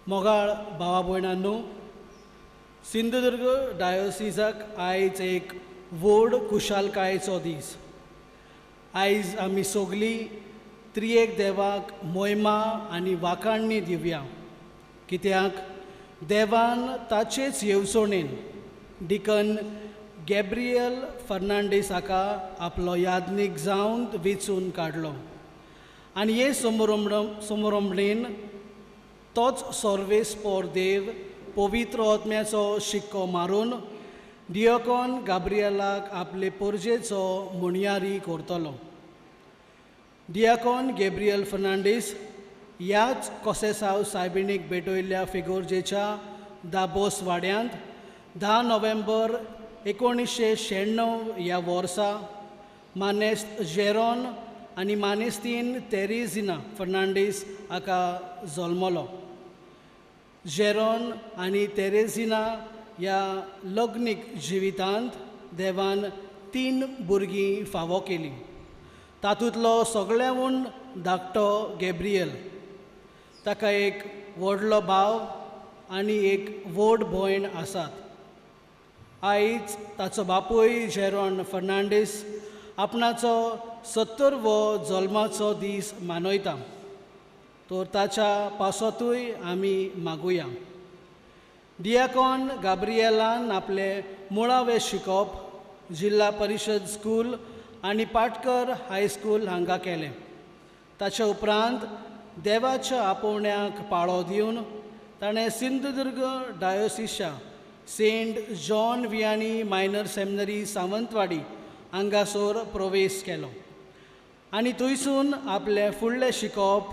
मोगाळ भावा भयणांनो, सिंधुदुर्ग डायोसिसाक आयज एक व्हड खुशालकायेचो दीस. आयज आमी सगलीं त्रियेक देवाक मोहिमा आनी वाखाणणी दिवया, कित्याक देवान ताचेच येवजणेन डिकन गॅब्रियल फर्नांडीस हाका आपलो याज्ञीक जावन वेंचून काडलो आनी हे समारंभणेन तोच सर्वेस्पोर देव पवित्र आत्म्याचो शिक्को मारून डियोकॉन गाब्रियलाक आपले पोरजेचो मुणयारी करतलो. डियाकॉन गॅब्रियल फर्नांडीस ह्याच कोसेसांव सायबिणीक भेटयल्ल्या फिगोर्जेच्या दाबोस वाड्यांत 10 नोव्हेंबर 1996 ह्या वर्सा मानेस्त जेरोन आनी मानेस्तीन तेरेझिना फर्नांडीस हाका जल्मलो. जेरोन आनी तेरेझिना ह्या लग्नीक जिवितांत देवान 3 भुरगीं फावो केलीं. तातूंतलो सगळ्यांहून धाकटो गॅब्रियल. ताका एक व्हडलो भाव आनी एक व्हड भयण आसात. आयज ताचो बापूय जेरोन फर्नांडीस आपणाचो 70वो जल्माचो दीस मनयता, तर ताच्या पासतूय आमी मागुया. डियाकॉन गाब्रियलान आपलें मुळावें शिकप जिल्ला परिशद स्कूल आनी पाटकर हायस्कूल हांगा केलें. ताच्या उपरांत देवाच्या आपोवण्याक पाळो दिवन ताणें Sindhudurg डायोसिसच्या Saint John Vianney minor seminary Sawantwadi हांगासर प्रवेश केलो आनी थंयसून आपलें फुडलें शिकप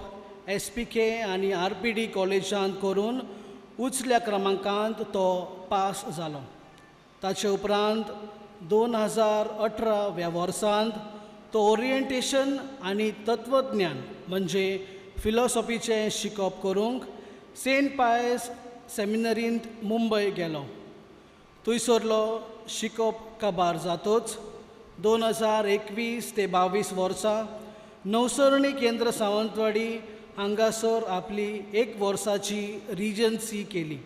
SPK आनी RPD कॉलेजांत करून उचल्या क्रमांकांत तो पास जालो. ताचे उपरांत 2018 ह्या वर्सांत तो ओरिएंटेशन आनी तत्वज्ञान म्हणजे फिलॉसॉफीचें शिकप करूंक सेंट पायस सेमिनरींत मुंबय गेलो. थंयसरलो शिकप काबार जातच 2021 ते 22 वर्सा नवसरणी केंद्र सावंतवाडी हांगासर आपली 1 वर्साची रिजन्सी केली.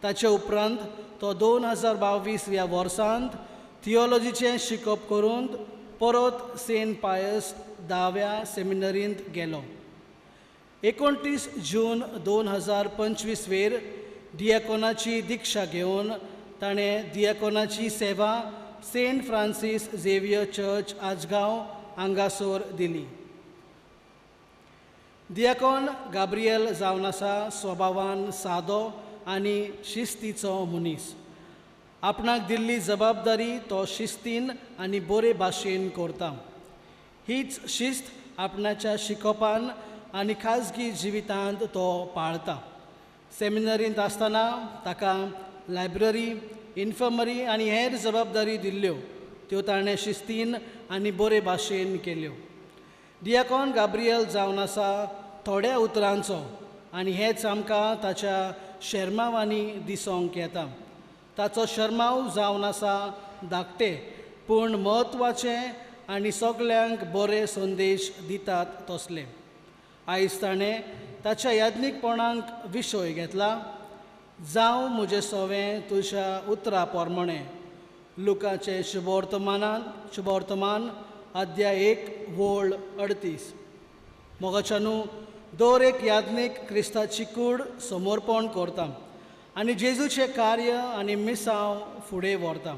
ताचे उपरांत तो 2022 ह्या वर्सांत थियोलॉजीचें शिकप करून परत सेंट पायस 10व्या सेमिनरींत गेलो. 29 जून 2025 वेर डियाकोनाची दिक्षा घेवन ताणें डियाकोनाची सेवा Saint Francis Xavier church Ajgaon हांगासर दिली. डियाकॉन गाब्रियल जावन आसा स्वभावान सादो आनी शिस्तीचो मनीस. आपणाक दिल्ली जबाबदारी तो शिस्तीन आनी बरे भाशेन करता. हीच शिस्त आपणाच्या शिकोपान आनी खाजगी जिवितांत तो पाळता. सेमिनरींत आसतना ताका लायब्ररी, इन्फर्मरी आनी हेर जबाबदारी दिल्ल्यो, त्यो ताणें शिस्तीन आनी बरे भाशेन केल्यो. डियाकॉन गाब्रियल जावन आसा थोड्या उतरांचो आनी हेच आमकां ताच्या शेर्मांवांनी दिसोंक येता. ताचो शर्मांव जावन आसा धाकटे पूण म्हत्वाचे आनी सगल्यांक बरे संदेश दितात तसले. आयज ताणें ताच्या याज्ञीकपणाक विशय घेतला, जावं म्हजें सवें तुज्या उतरा प्रमाणें. लुकाचें शुभवर्तमान अध्याय 1 वळ 38. मोगाच्यानू, दर एक याज्ञीक क्रिस्ताची कूड समर्पण करता आनी जेजूचें कार्य आनी मिसांव फुडें व्हरता.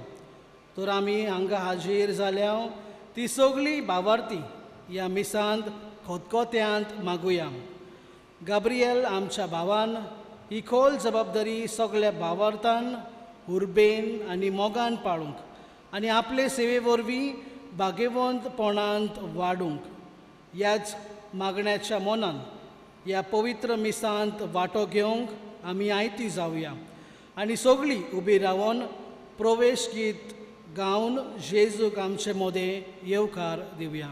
तर आमी हांगा हाजीर जाल्या ती सगळी भावार्थी ह्या मिसांत खतखत्यांत मागुया. गाब्रियल आमच्या भावान ही खोल जबाबदारी सगळ्या भावार्थान, उर्बेन आनी मोगान पाळूंक आनी आपले सेवे वरवीं भागेवंतपणांत वाडूंक ह्याच मागण्याच्या मनान ह्या पवित्र मिसांत वांटो घेवंक आमी आयती जावया आनी सगळीं उबी रावन प्रवेश गीत गावन जेजूक आमचे मदें येवकार दिवया.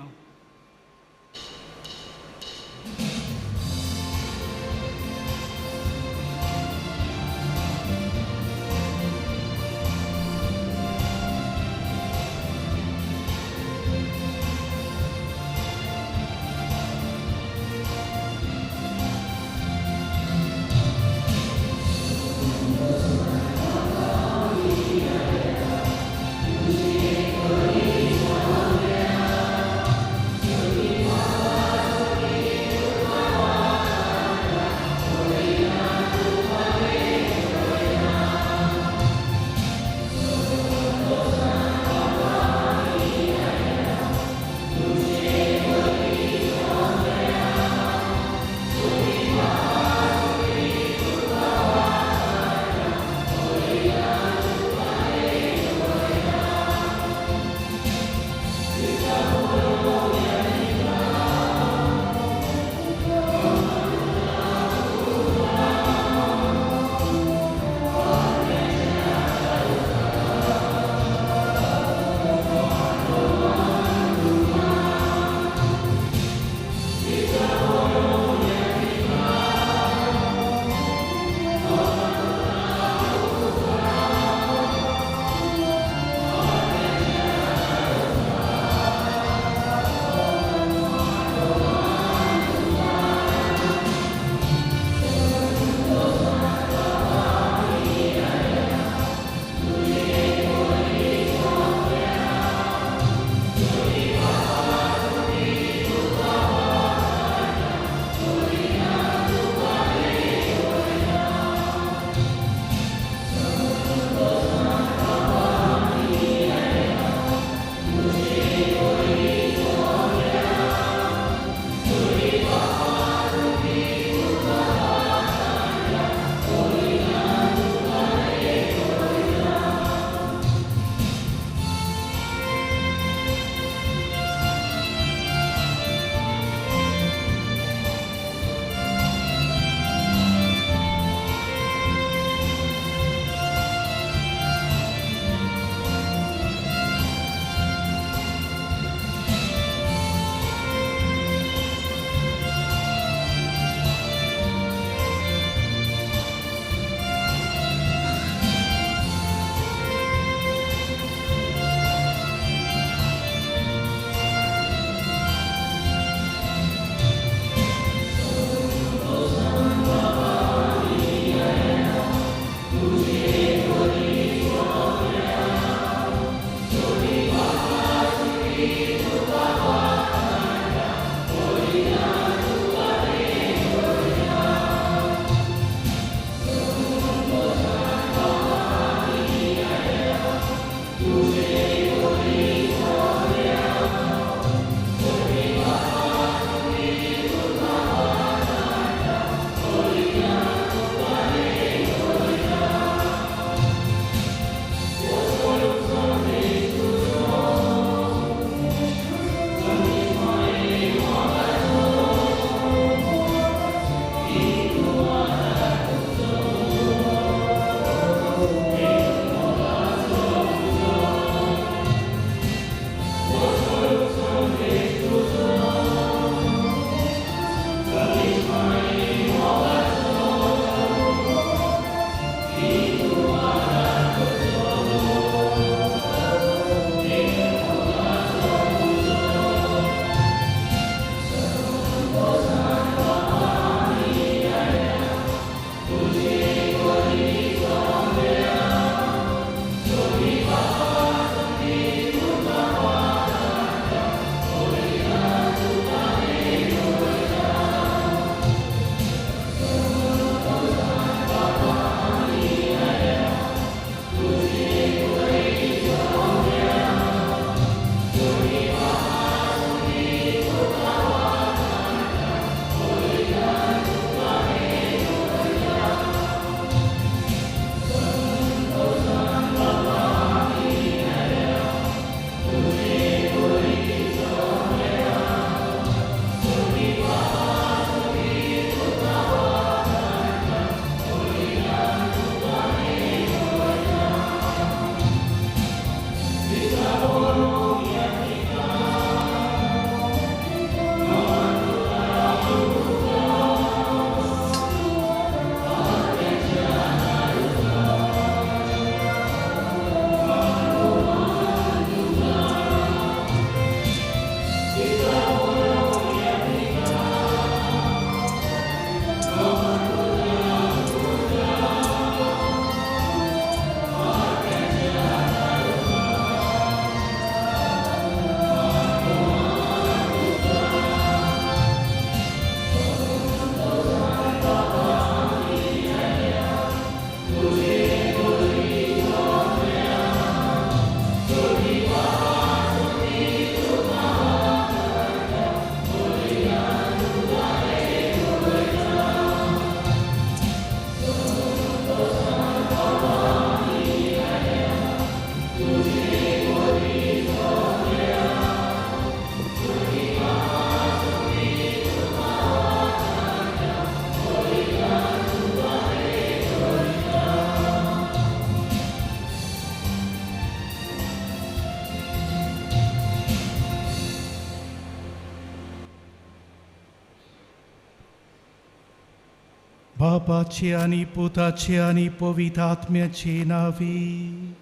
बापाचे आनी पुताचे आनी पवित्र आत्म्याचे नांवी.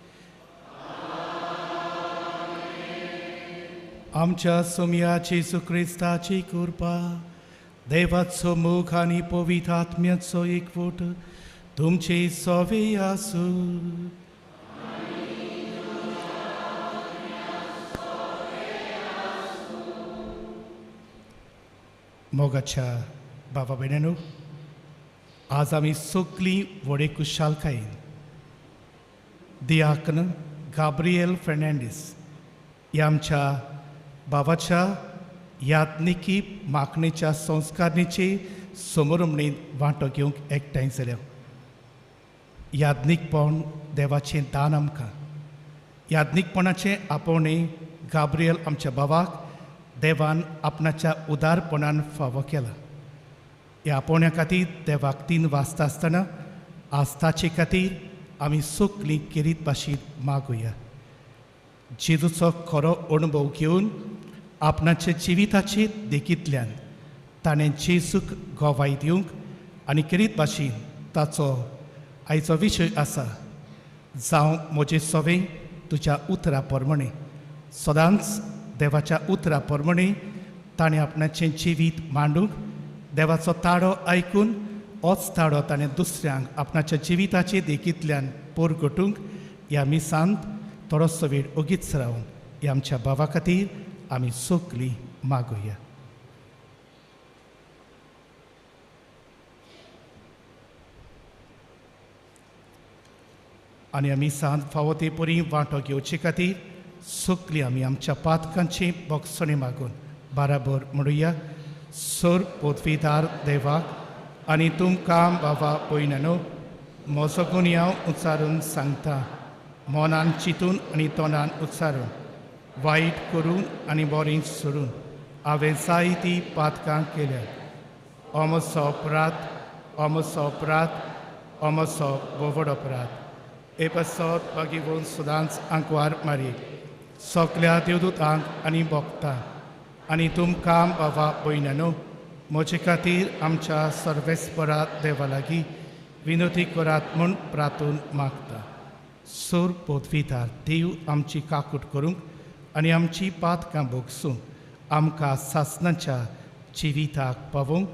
आमच्या सोम्या जेजू क्रिस्ताची कृपा, देवाचो मोग आनी पवित्र आत्म्याचो एकवट तुमचे सवे आसूं. मोगाच्या बाबा भयणांनो, आज आमी सगळीं व्हडे खुशालकायेन दियाकन गाब्रिएल फेर्नांडीस ह्या आमच्या बाबाच्या याज्ञिकी मागणेच्या संस्कारणीचे समोरमणींत वांटो घेवंक एकठांय जाल्या. याज्ञिकपण देवाचें दान आमकां. याज्ञिकपणाचें आपोवणें गाब्रिएल आमच्या बाबाक देवान आपणाच्या उदारपणान फावो केला. ह्या आपोवण्या खातीर देवाक तीन वाजता आसतना आस्ताचे खातीर आमी सगळीं केरीत भाशेन मागुया. जेजूचो खरो अणभव घेवन आपणाच्या जिविताचे देखींतल्यान ताणें जेजूक गवाय दिवंक आनी केरीत भाशेन ताचो आयचो विशय आसा, जावं म्हजें सवें तुज्या उतरा प्रमाणें. सदांच देवाच्या उतरा प्रमाणें ताणें आपणाचें जिवीत मांडूंक देवाचो ताळो आयकून होच ताळो ताणें दुसऱ्यांक आपणाच्या जिविताचे देखींतल्यान पोरगटूंक ह्या मिसांत थोडोसो वेळ ओगीच रावन ह्या आमच्या बाबा खातीर आमी सगळीं मागुया. आनी आमी सांत फावो ते परी वांटो घेवचे खातीर सगळीं आमी आमच्या पातकांची बोगसणी मागून बाराबर म्हणुया. सोर पोतवीदार देवाक आनी तुमकां बाबा पयनानो म्हजो गुन्यांव उच्चारून सांगता, मनान चिंतून आनी तोंडान उच्चारून, वायट करून आनी बरें सोडून हांवें जायतीं पातकां केल्यात. अमसो अपराध, अमसो अपराध, अमसो बोवड अपराध. हे पासत बागीवन सदांच आंकवार मारी सगल्या देवदूतांक आनी भोगता आनी तुमकां बाबा भयणांनो म्हजे खातीर आमच्या सर्वेस्परा देवा लागीं विनोती करात म्हूण प्रार्थून मागता. सोर पोतविदार देव आमची काकूट करूंक आनी आमची पातकां भोगसूंक आमकां सासणाच्या जिविताक पावोवंक.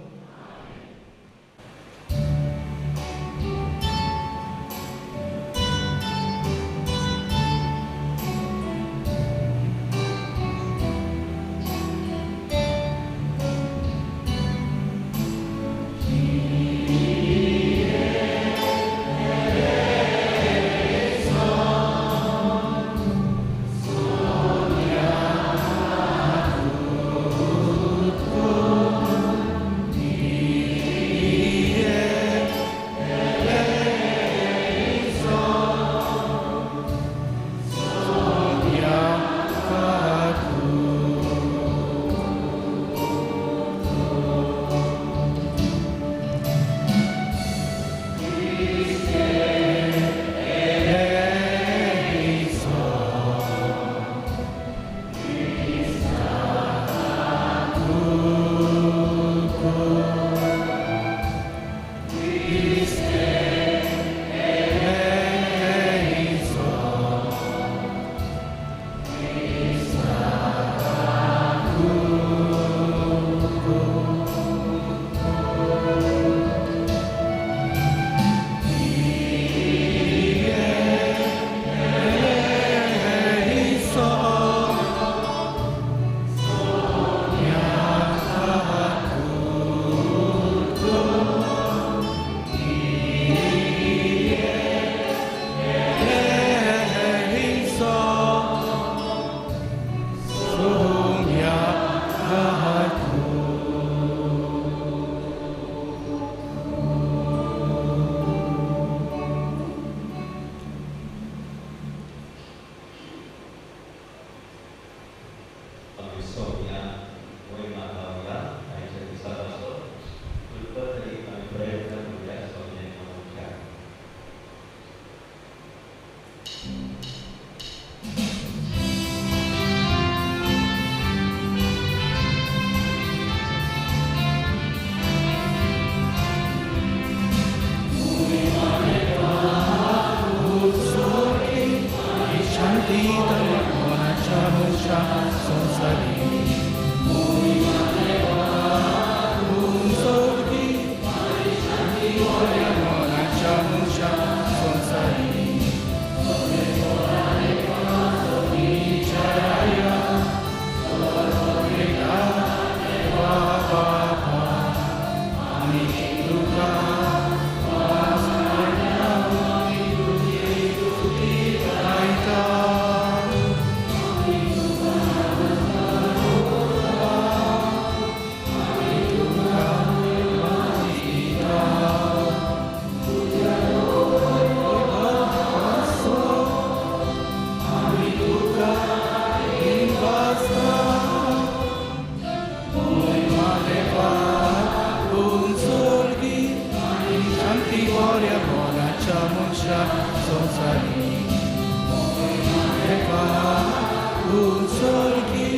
उंचोरकी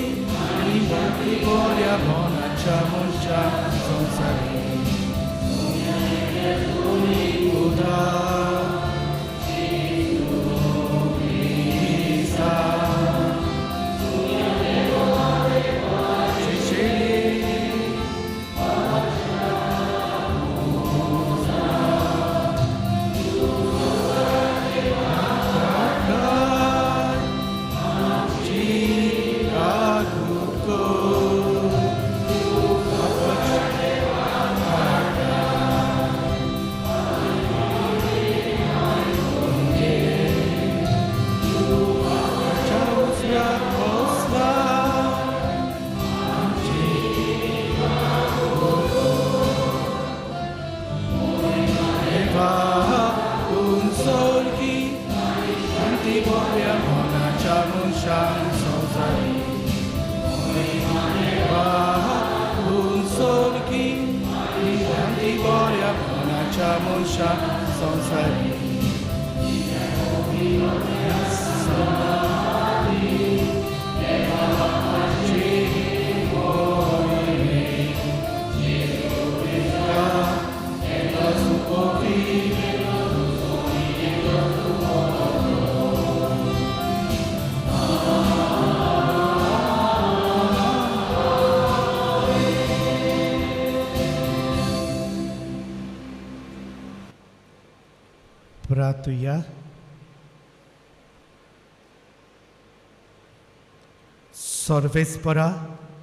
आनी भक्ती बऱ्या मनाच्या मनशा संवसारी प्रार्थुया. सर्वेस्परा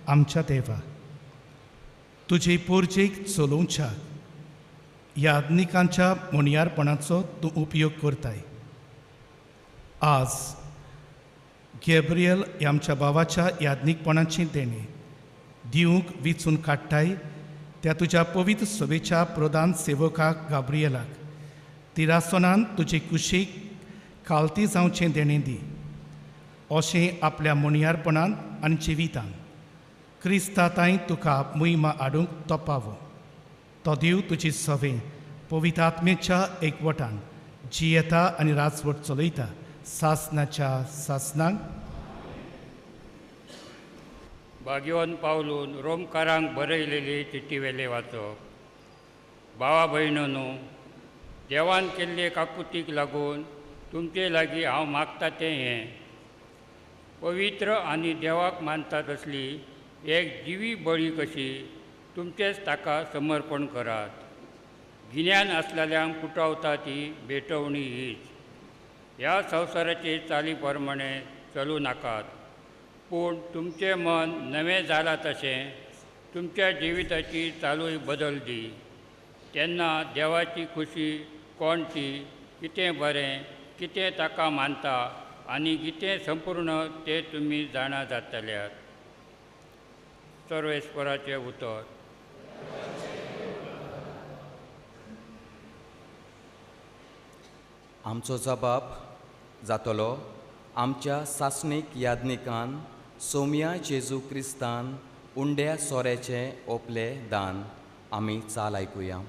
आमच्या देवा, तुजे पोरजेक चलोवच्या याज्ञिकांच्या मोनयारपणाचो तूं उपयोग करताय. आज गॅब्रियल आमच्या भावाच्या याज्ञिकपणाची देणें दिवंक विचून काडटाय त्या तुज्या पवित्र सभेच्या प्रधान सेवकाक गाब्रियलाक तिरासनान तुजे कुशीक खालती जावचें देणें दी, अशें आपल्या मोनयारपणान आनी जिवितान क्रिस्ता तांय तुका मोहिमा हाडूंक तो पावो. तो देव तुजी सवे पवित्र आत्मेच्या एकवटान जियेता आनी राजवट चलयता सासनाच्या सासनाक. भाग्यवान पावलून रोमकारांक बरयलेली चिटी वेले वाचप. भावा भयणींनो, देवान केल्ले काकुतीक लागून तुमचे लागीं हांव मागता तें हें, पवित्र आनी देवाक मानता तसली एक जिवी बळी कशी तुमचेच ताका समर्पण करात. गिन्यान आसलेल्यांक पुटवता ती भेटवणी हीच. ह्या संवसाराचे चाली प्रमाणे चलूं नाकात, पूण तुमचें मन नवें जालां तशें तुमच्या जिविताची चालूय बदल दी. तेन्ना देवाची खुशी कोण ती, कितें बरें, कितें ताका मानता आनी कितें संपूर्ण तें तुमी जाणा जातल्यात. सर्वेस्पराचें उतर. आमचो जबाब जातलो आमच्या सासणीक याज्ञिकान सोम्या जेजू क्रिस्तान उंड्या सोऱ्याचें ओपले दान. आमी चाल आयकुया.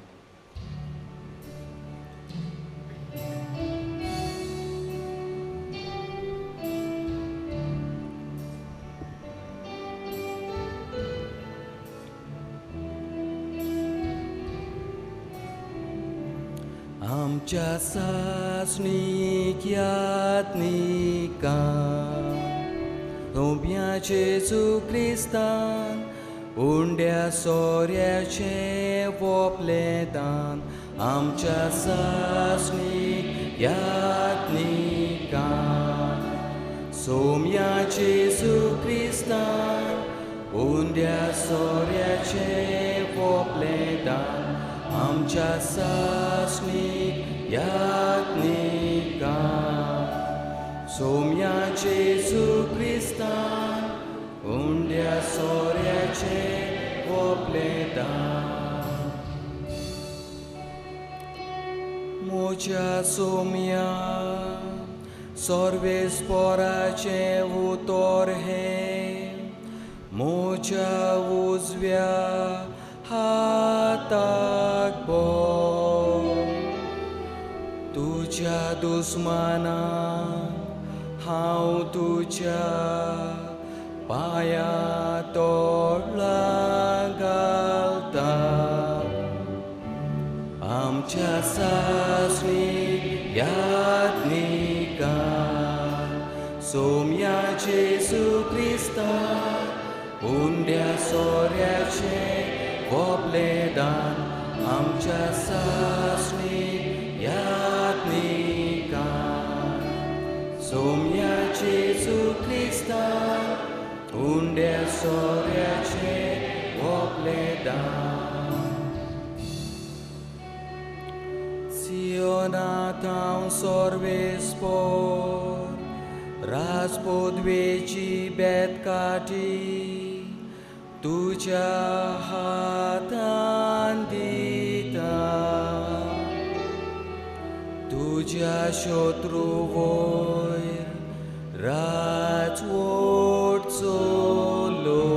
आमच्या सासणीक याज्ञिकान सोम्या जेजू क्रिस्तान उंड्या सोऱ्याचें वोपलें दान. आमच्या सासणीक याज्ञिकान सोम्या जेजू क्रिस्तान उंड्या सोऱ्याचें वोपलें दान. आमच्या सासणीक याज्ञिकान सोम्या जेजू क्रिस्तान उंड्या सोऱ्याचें वोपलें दान. म्हज्या सोम्या सर्वेस्पराचें उतर हें, म्हज्या उजव्या हाताक बळ, तुज्या दुस्मानाक हांव तुज्या पांया तोळा घालता. आमच्या सासणी याज्ञिका सोम्या जेजू क्रिस्ता उंड्या सोऱ्याचें वोपलें दान आमच्या सासणी याज्ञिका सोम्या जेजू क्रिस्ता उंड्या सोऱ्याचें वोपलें दान. सियोनांत हांव सोर्वेस्पोर राजपोदवेची बेतकाठी तुज्या हातान दिता. तुज्या शत्रू वयर राजवट चलो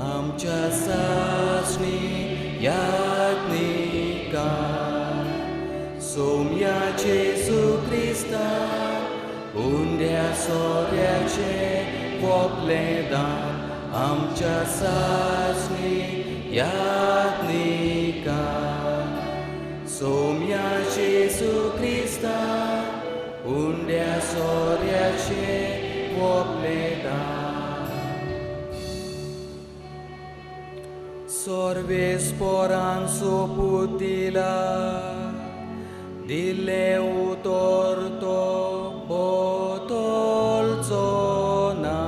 आमच्या सासणी याज्ञिका सोम्या जेजू क्रिस्ता उंड्या सोऱ्याचें वोपलें दान आमच्या सासणी याज्ञिका सोम्या जेजू क्रिस्ता उंड्या सोऱ्याचें वोपलें दान. सोर्वेस्पोरान सोपूत दिला दिल्लें उतर तो बदलचो ना.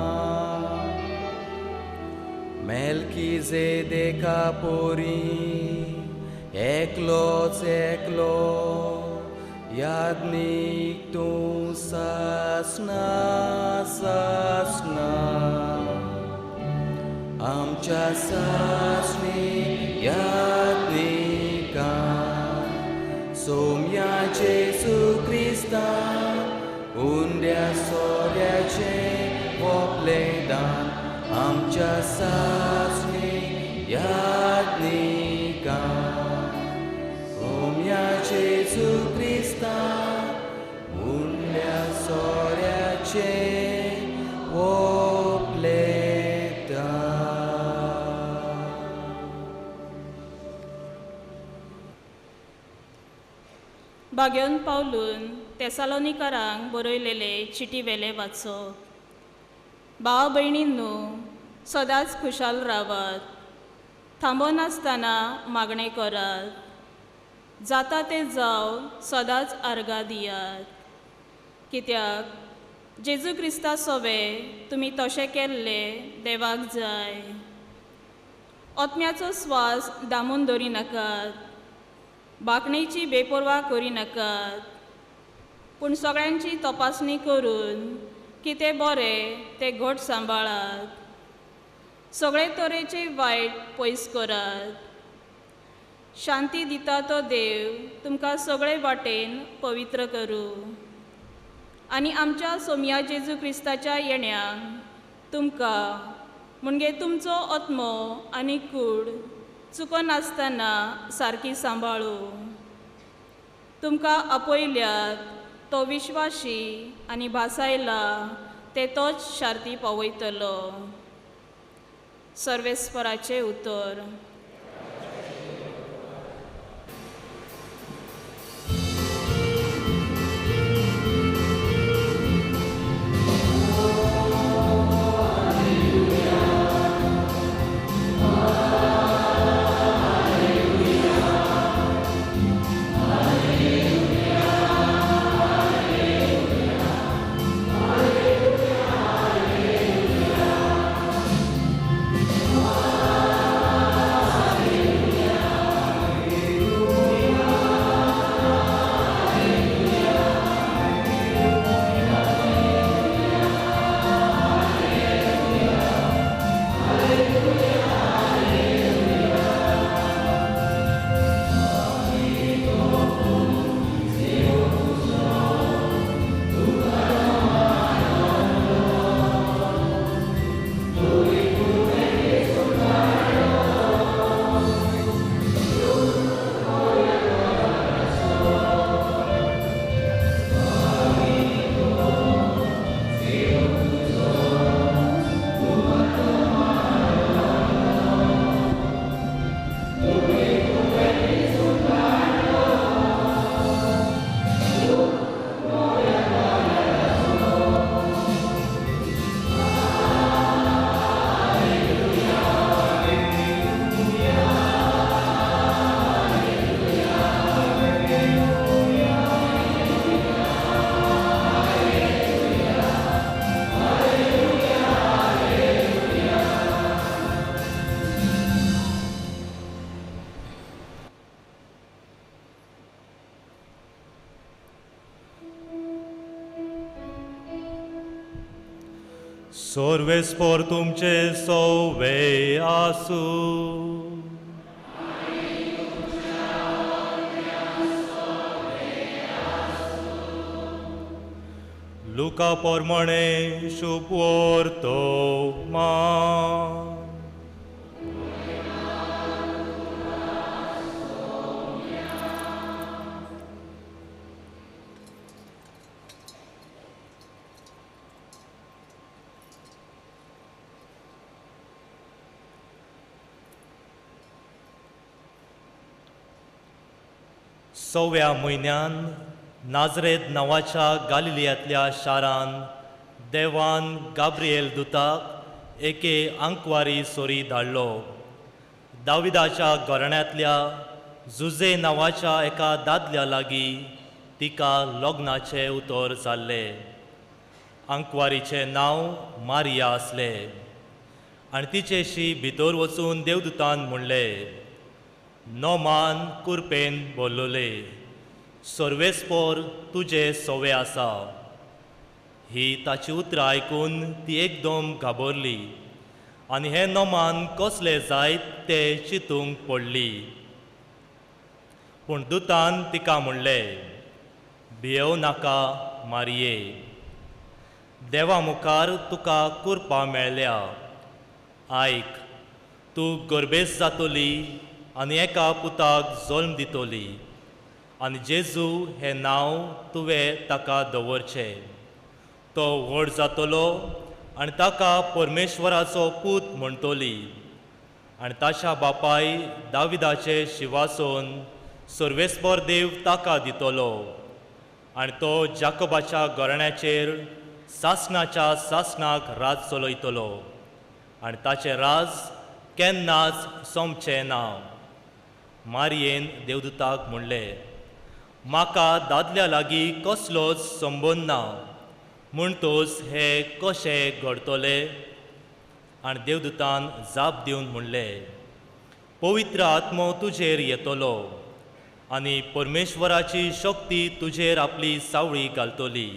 मेल्कीजेदेका परी एकलोच एकलो याज्ञीक तूं सासना सासना. आमच्या सासणी याज्ञिका सोम्या जेजू क्रिस्ता उंड्या सोऱ्याचें वोपलें दान आमच्या सासणी याज्ञिका सोम्या जेजू क्रिस्ता उंड्या सोऱ्याचें वोपलें दान. भाग्यवंत पावलून तेसालोनिकारांक बरयलेले चिटी वेले वाचो. भाव भयणींनो, सदांच खुशाल रावात, थांबनासतना मागणें करात, जाता तें जावं सदांच आर्गां दियात, कित्याक जेजू क्रिस्ता सोवे तुमी तशें केल्लें देवाक जाय. आत्म्याचो स्वास दामून दवरिनाकात, बांकणेची बेपर्वा करिनाकात, पूण सगळ्यांची तपासणी करून कितें बरें तें घट सांबाळात. सगळे तरेचे वायट पयस करात. शांती दिता तो देव तुमकां सगळे वाटेन पवित्र करूं आनी आमच्या सोमया जेजू क्रिस्ताच्या येण्याक तुमकां म्हणजे तुमचो आत्मो आनी कूड चुकनासतना सारकी सांबाळू. तुमकां आपयल्यात तो विश्वाशी आनी भासायला ते तोच शार्ती पावयतलो. सर्वेस्पराचें उतर. Oh. सर्वेस्पोर तुमचे सोवे आसूं. लुका प्रमाणे शुभ वर्तमान. सव्या म्हयन्यान नाजरेत नांवाच्या गालिलियांतल्या शारान देवान गाब्रिएल दुताक एके आंकवारी सोरी धाडलो. दाविदाच्या घराण्यांतल्या जुझे नांवाच्या एका दादल्या लागीं तिका लग्नाचें उतर जाल्लें. आंकवारीचें नांव मारिया आसलें आनी तिचेशी भितर वचून देवदूतान म्हणलें, नोमान कुरपेन बोल्लोले, सर्वेस्पोर तुजे सोवे आसा. ही ताची उतरां आयकून ती एकदम घाबरली आनी हें नोमान कसलें जायत तें चिंतूंक पडली. पूण दुतान तिका म्हणलें, भियेव नाका मारिये, देवा मुखार तुका कुरपा मेळ्ळ्या. आयक, तूं गर्भेस्त जातली आनी एका पुताक जल्म दितली आनी जेजू हें नांव तुवें ताका दवरचें. तो व्हड जातलो आनी ताका परमेश्वराचो पूत म्हणटली आनी ताच्या बापाय दाविदाचें शिवासन सर्वेस्पर देव ताका दितलो आनी तो जाकोबाच्या घराण्याचेर सासणाच्या सासणाक राज चलयतलो आनी ताचें राज केन्नाच सोंपचें ना. मारियेन देवदूताक म्हणलें, म्हाका दादल्या लागीं कसलोच संबंद ना, म्हणटच हें कशें घडटलें? आनी देवदूतान जाप दिवन म्हणलें, पवित्र आत्मो तुजेर येतलो आनी परमेश्वराची शक्ती तुजेर आपली सावळी घालतली.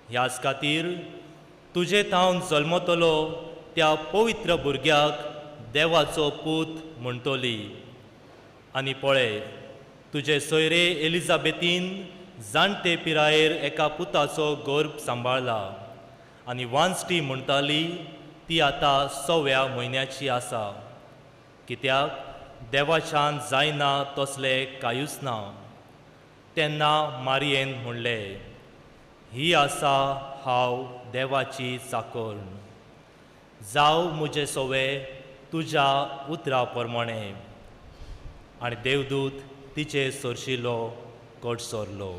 ह्याच खातीर तुजे थावन जल्मतलो त्या पवित्र भुरग्याक देवाचो पूत म्हणटली. आनी पळय, तुजे सोयरे एलिझाबेथीन जाणटे पिरायेर एका पुताचो गर्भ सांबाळला आनी वांजटी म्हणटाली ती आतां 6व्या म्हयन्याची आसा. कित्याक देवाच्यान जायना तसलें कांयूच ना. तेन्ना मारियेन म्हणलें, ही आसा हांव देवाची चाकर्ण, जावं म्हजें सोवे तुज्या उतरा प्रमाणें. आनी देवदूत तिचे सरशिलो कडसरलो.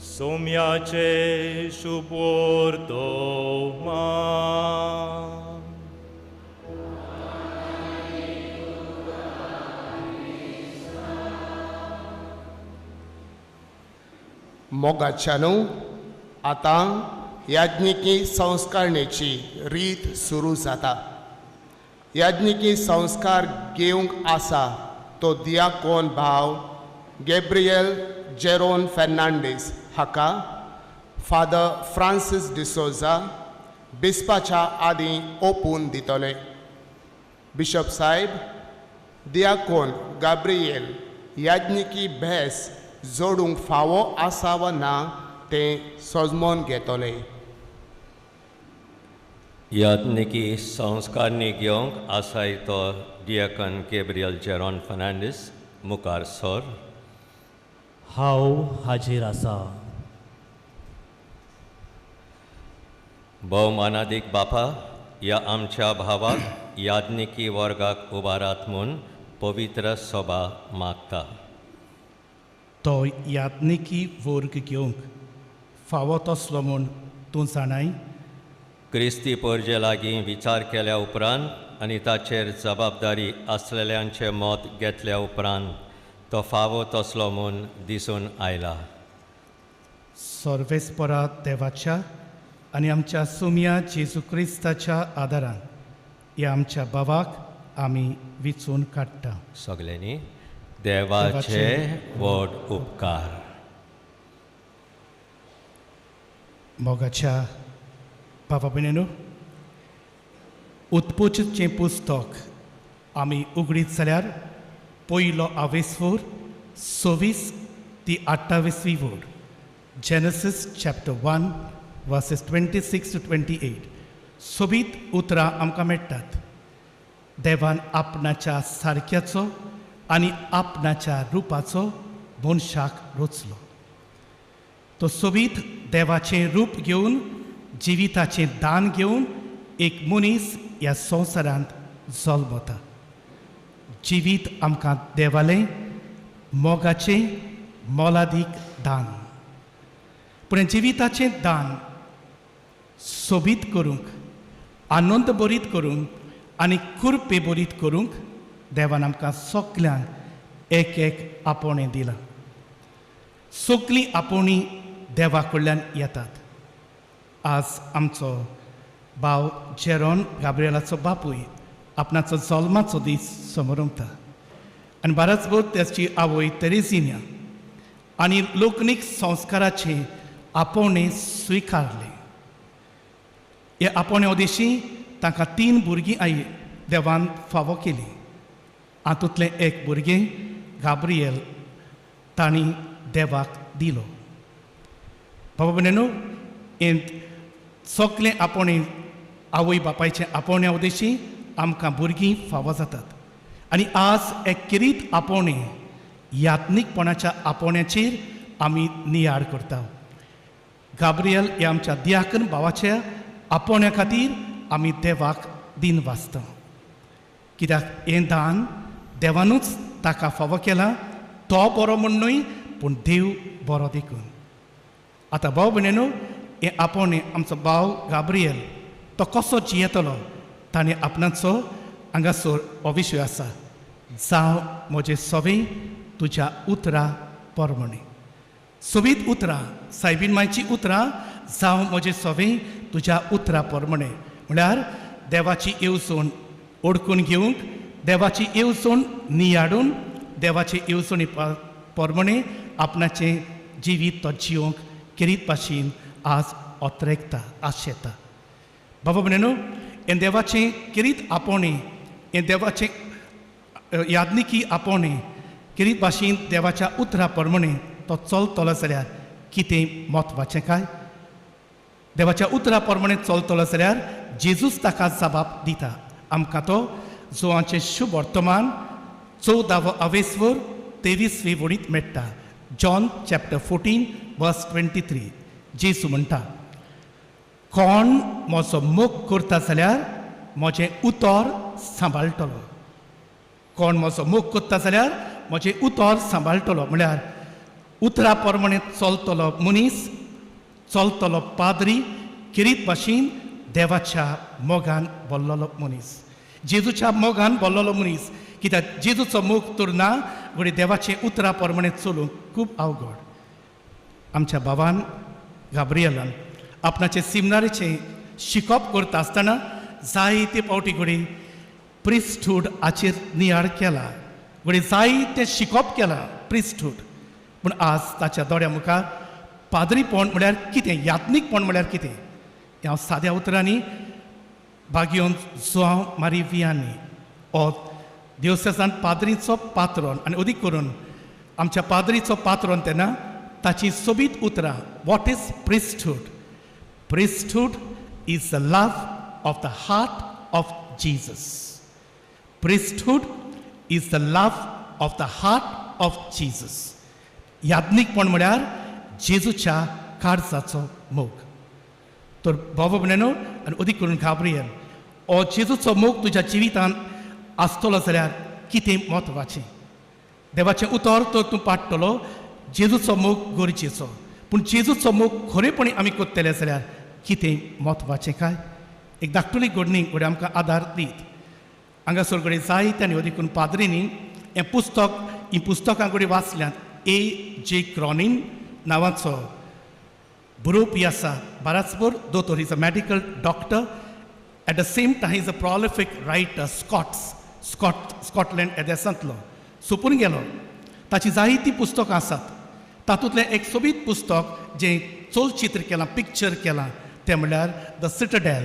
सोम्याचे शुभ वर्तमान. मोगाच्यानू, आतां याज्ञिकी संस्कारणेची रीत सुरू जाता. याज्ञिकी संस्कार घेवंक आसा तो दियाकोन भाव गॅब्रियल जेरोन फेर्नांडीस हाका फादर फ्रांसीस डिसोजा बिस्पाच्या आदीं ओपून दितले. बिशप साहेब दियाकोन गाब्रियल याज्ञिकी भेस जोडूंक फावो आसा वा ना तें सोजमोन घेतले. याज्ञिकी संस्कारणी घेवंक आसाय तो डियाकन गॅब्रियल जेरोन फर्नांडीस मुखार सर. हांव हाजीर आसा. भोवमानादीक बापा, ह्या आमच्या भावाक याज्ञिकी वर्गाक उबारात म्हूण पवित्र सभा मागता. तो याज्ञिकी वर्ग घेवंक फावो तसलो म्हूण तूं जाणाय? क्रिस्ती परजे लागीं विचार केल्या उपरांत आनी ताचेर जबाबदारी आसलेल्यांचें मत घेतल्या उपरांत तो फावो तसलो म्हूण दिसून आयला. सर्वेस्परा देवाच्या आनी आमच्या सुम्या जेजू क्रिस्ताच्या आदारान ह्या आमच्या भावाक आमी विचून काडटा. सगल्यांनी देवाचे व्हड उपकार. मोगाच्या बाबा भयणीनो, उत्पचचें पुस्तक आमी उगडीत जाल्यार पयलो आवेसवोर 26 ती 28वी वोड, Genesis chapter 1 verses 26 to 28, सोबीत उतरां आमकां मेळटात. देवान आपणाच्या सारक्याचो आनी आपणाच्या रुपाचो मनशाक रचलो. तो सोबीत देवाचें रूप घेवन, जिविताचें दान घेवन एक मनीस ह्या संवसारांत जल्मता. जिवीत आमकां देवालें मोगाचें मोलादीक दान. पूण जिविताचें दान सोबीत करूंक, आनंद बरीत करूंक आनी कुरपे बरीत करूंक देवान आमकां सगल्यांक एक एक आपोवणें दिलां. सगलीं आपोवणीं देवा कडल्यान येतात. आज आमचो भाव जेरोन गाब्रियलाचो बापूय आपणाचो जल्माचो दीस समरमता आनी बाराचभर ताची आवय तेरेजिन्या आनी लोकनीक संस्काराचें आपोवणें स्विकारलें. हे आपोवण्या उदेशी तांकां 3 भुरगीं आई देवान फावो केली. हातूंतलें एक भुरगें गाब्रियल तांणी देवाक दिलो. बाबा भयणीनो, हें सगलें आपोवणें आवय बापायचें आपोवण्या उदेशी आमकां भुरगीं फावो जातात. आनी आज एक किरीत आपोवणें यात्नीकपणाच्या आपोवण्याचेर आमी नियाळ करता. गाब्रियल ह्या आमच्या दियाकन भावाच्या आपोवण्या खातीर आमी देवाक दिन वाचता, कित्याक हें दान देवानूच ताका फावो केलां. तो बरो म्हूण न्हय, पूण देव बरो देखून. आतां भाव भयणीनो, हें आपोवणें आमचो भाव गाब्रियल तो कसो जियेतलो ताणें आपणाचो हांगासर हो विशय आसा, जावं म्हजें सवें तुज्या उतरां प्रमाणें. सोबीत उतरां, सायबीन मायचीं उतरां, जावं म्हजें सवें तुज्या उतरां प्रमाणें, म्हळ्यार देवाची येवजण ओडकून घेवंक, देवाची येवजण नियाडून, देवाचे येवजणे प्रमाणें आपणाचें जिवीत तो जिवंक किरीत भाशेन आज ओतरेकता, आशेता. बाबा भयणीनो, हें देवाचें किरीत आपोवणें, हें देवाचें यादनिकी आपोवणें किरीत भाशेन देवाच्या उतरा प्रमाणें तो चलतलो जाल्यार कितें म्हत्वाचें काय? देवाच्या उतरा प्रमाणें चलतलो जाल्यार जेजूस ताका जबाब दिता. आमकां तो जुवांचें शुभ वर्तमान 14वो अवेसवर 23वी वडीत मेळटा. John chapter 14 verse 23. जेजू म्हणटा, कोण म्हजो मोग करता जाल्यार म्हजें उतर सांबाळटलो. कोण म्हजो मोग करता जाल्यार म्हजें उतर सांबाळटलो, म्हळ्यार उतरा प्रमाणें चलतलो मनीस, चलतलो पाद्री किरीत भाशेन देवाच्या मोगान बोल्लोलो मनीस, जेजूच्या मोगान बोल्लोलो मनीस. कित्याक जेजूचो मोग तर ना, घडये देवाचें उतरा प्रमाणें चलूंक खूब अवघड. आमच्या भावान गाब्रियलान आपणाचे सिमनारीचें शिकप करता आसतना जायते फावटी घडये प्रिस्टहूड हाचेर नियाळ केला, घडये जायतें शिकप केलां प्रिस्टहूड, पूण आज ताच्या दोळ्या मुखार पाद्रीपण म्हळ्यार कितें, यात्नीकपण म्हळ्यार कितें, हें हांव साद्या उतरांनी भाग्योन जुआंव मारी वियानी हो देवसेसान पाद्रीचो पात्रोन आनी अदीक करून आमच्या पाद्रीचो पात्रोन तेन्ना ताची सोबीत उतरां, what is priesthood? Priesthood is the love of the heart of Jesus. Priesthood is the love of the heart of Jesus. याज्ञिकपण म्हळ्यार जेजूच्या काळजाचो मोग. तर बाबा भयणीनो आनी अदीक करून गाब्रियल हो जेजूचो मोग तुज्या जिवितांत आसतलो जाल्यार कितें म्हत्वाचें? देवाचें उतर तर तूं पाडटलो, जेजूचो मोग गरजेचो, पूण जेजूचो मोग खरेपणी आमी करतले जाल्यार कितें म्हत्वाचें काय? एक धाकटुली घडणी घडये आमकां आदार दीत. हांगासर घडये जायते आनी अदीक करून पाद्रींनी हें पुस्तक, हीं पुस्तकां घडये वाचल्यांत. ए जे क्रॉनीन नांवाचो बरोवपी आसा, बाराचभर दोतोर, is a medical doctor, at the same time is a prolific writer, Scots Scotland ह्या देशांतलो सोंपून गेलो. ताचीं जायतीं पुस्तकां आसात. तातूंतलें एक सोबीत पुस्तक जें चलचित्र केलां, पिक्चर केलां, तें म्हणल्यार the Citadel.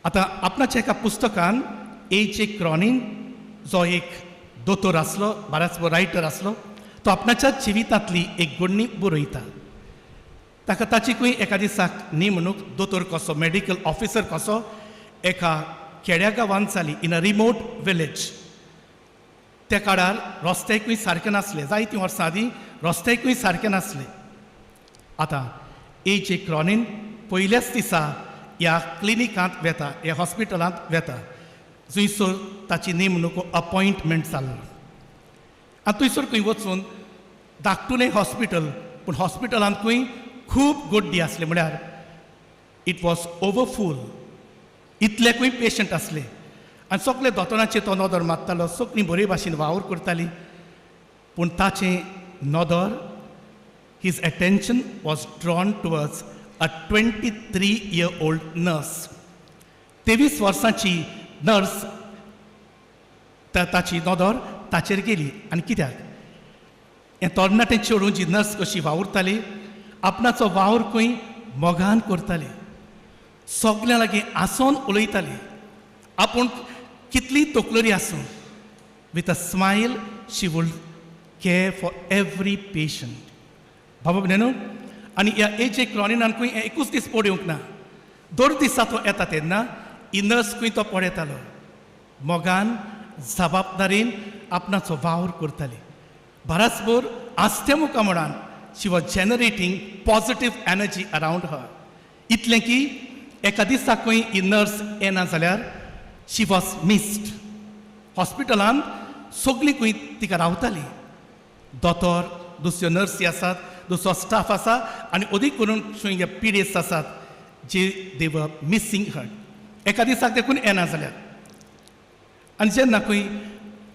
आतां आपणाच्या एका पुस्तकान ए जे क्रॉनीन, जो एक दोतोर आसलो, बराच रायटर आसलो, तो आपणाच्या जिवितांतली एक घडणी बरयता. ताका ताची खंय एका दिसाक नेमणूक दोतोर कसो, मेडिकल ऑफिसर कसो एका खेड्या गांवांत जाली, इन अ रिमोट विलेज. त्या काळार रस्त्याकूय सारके नासले, जायतीं वर्सां आदीं रस्त्याकूय सारके नासले. आतां ए जे क्रॉनीन पयल्याच दिसा ह्या क्लिनिकांत वेता, ह्या हॉस्पिटलांत वेता जंयसर ताची नेमणूक, अपॉयंटमेंट जाल्लो. आनी थंयसर खंय वचून धाकटुलें हॉस्पिटल, पूण हॉस्पिटलांत खंय खूब गर्दी आसली, म्हळ्यार it was ओवरफूल, इतले खंय पेशंट आसले. आनी सगळे दोतोरांचेर तो नदर मारतालो, सगळीं बरे भाशेन वावर करताली, पूण ताचें नदर, his attention was drawn towards a 23-year-old nurse. 23 वर्सांची नर्स, ताची नदर ताचेर गेली. आनी कित्याक हें तरणाटें चेडूं जी नर्स कशी वावुरताली, आपणाचो वावर खंय मोगान करताली, सगल्यां लागीं आसोन उलयताली, आपूण कितली तकलरी आसूं, with a smile she would care for every patient. बाबा भयणीनो, आनी ह्या एजे क्रॉनिनान खंय हें एकूच दीस पळोवंक ना, दर दिसा तो येता तेन्ना ही नर्स खंय तो पळयतालो, मोगान जबाबदारीन आपणाचो वावर करताली. बराचभर आस्त्या मुखा म्हणान she was generating positive energy around her. इतलें की एका दिसा खंय ही नर्स येना जाल्यार she was missed. हॉस्पिटलांत सगळीं खंय तिका रावताली, दोतोर, दुसऱ्यो नर्सी आसात, दुसरो स्टाफ आसा, आनी अदीक करून खंय पिडेस्त आसात जे दे वर मिसींग हर एका दिसाक देखून येना जाल्यार. आनी जेन्ना खंय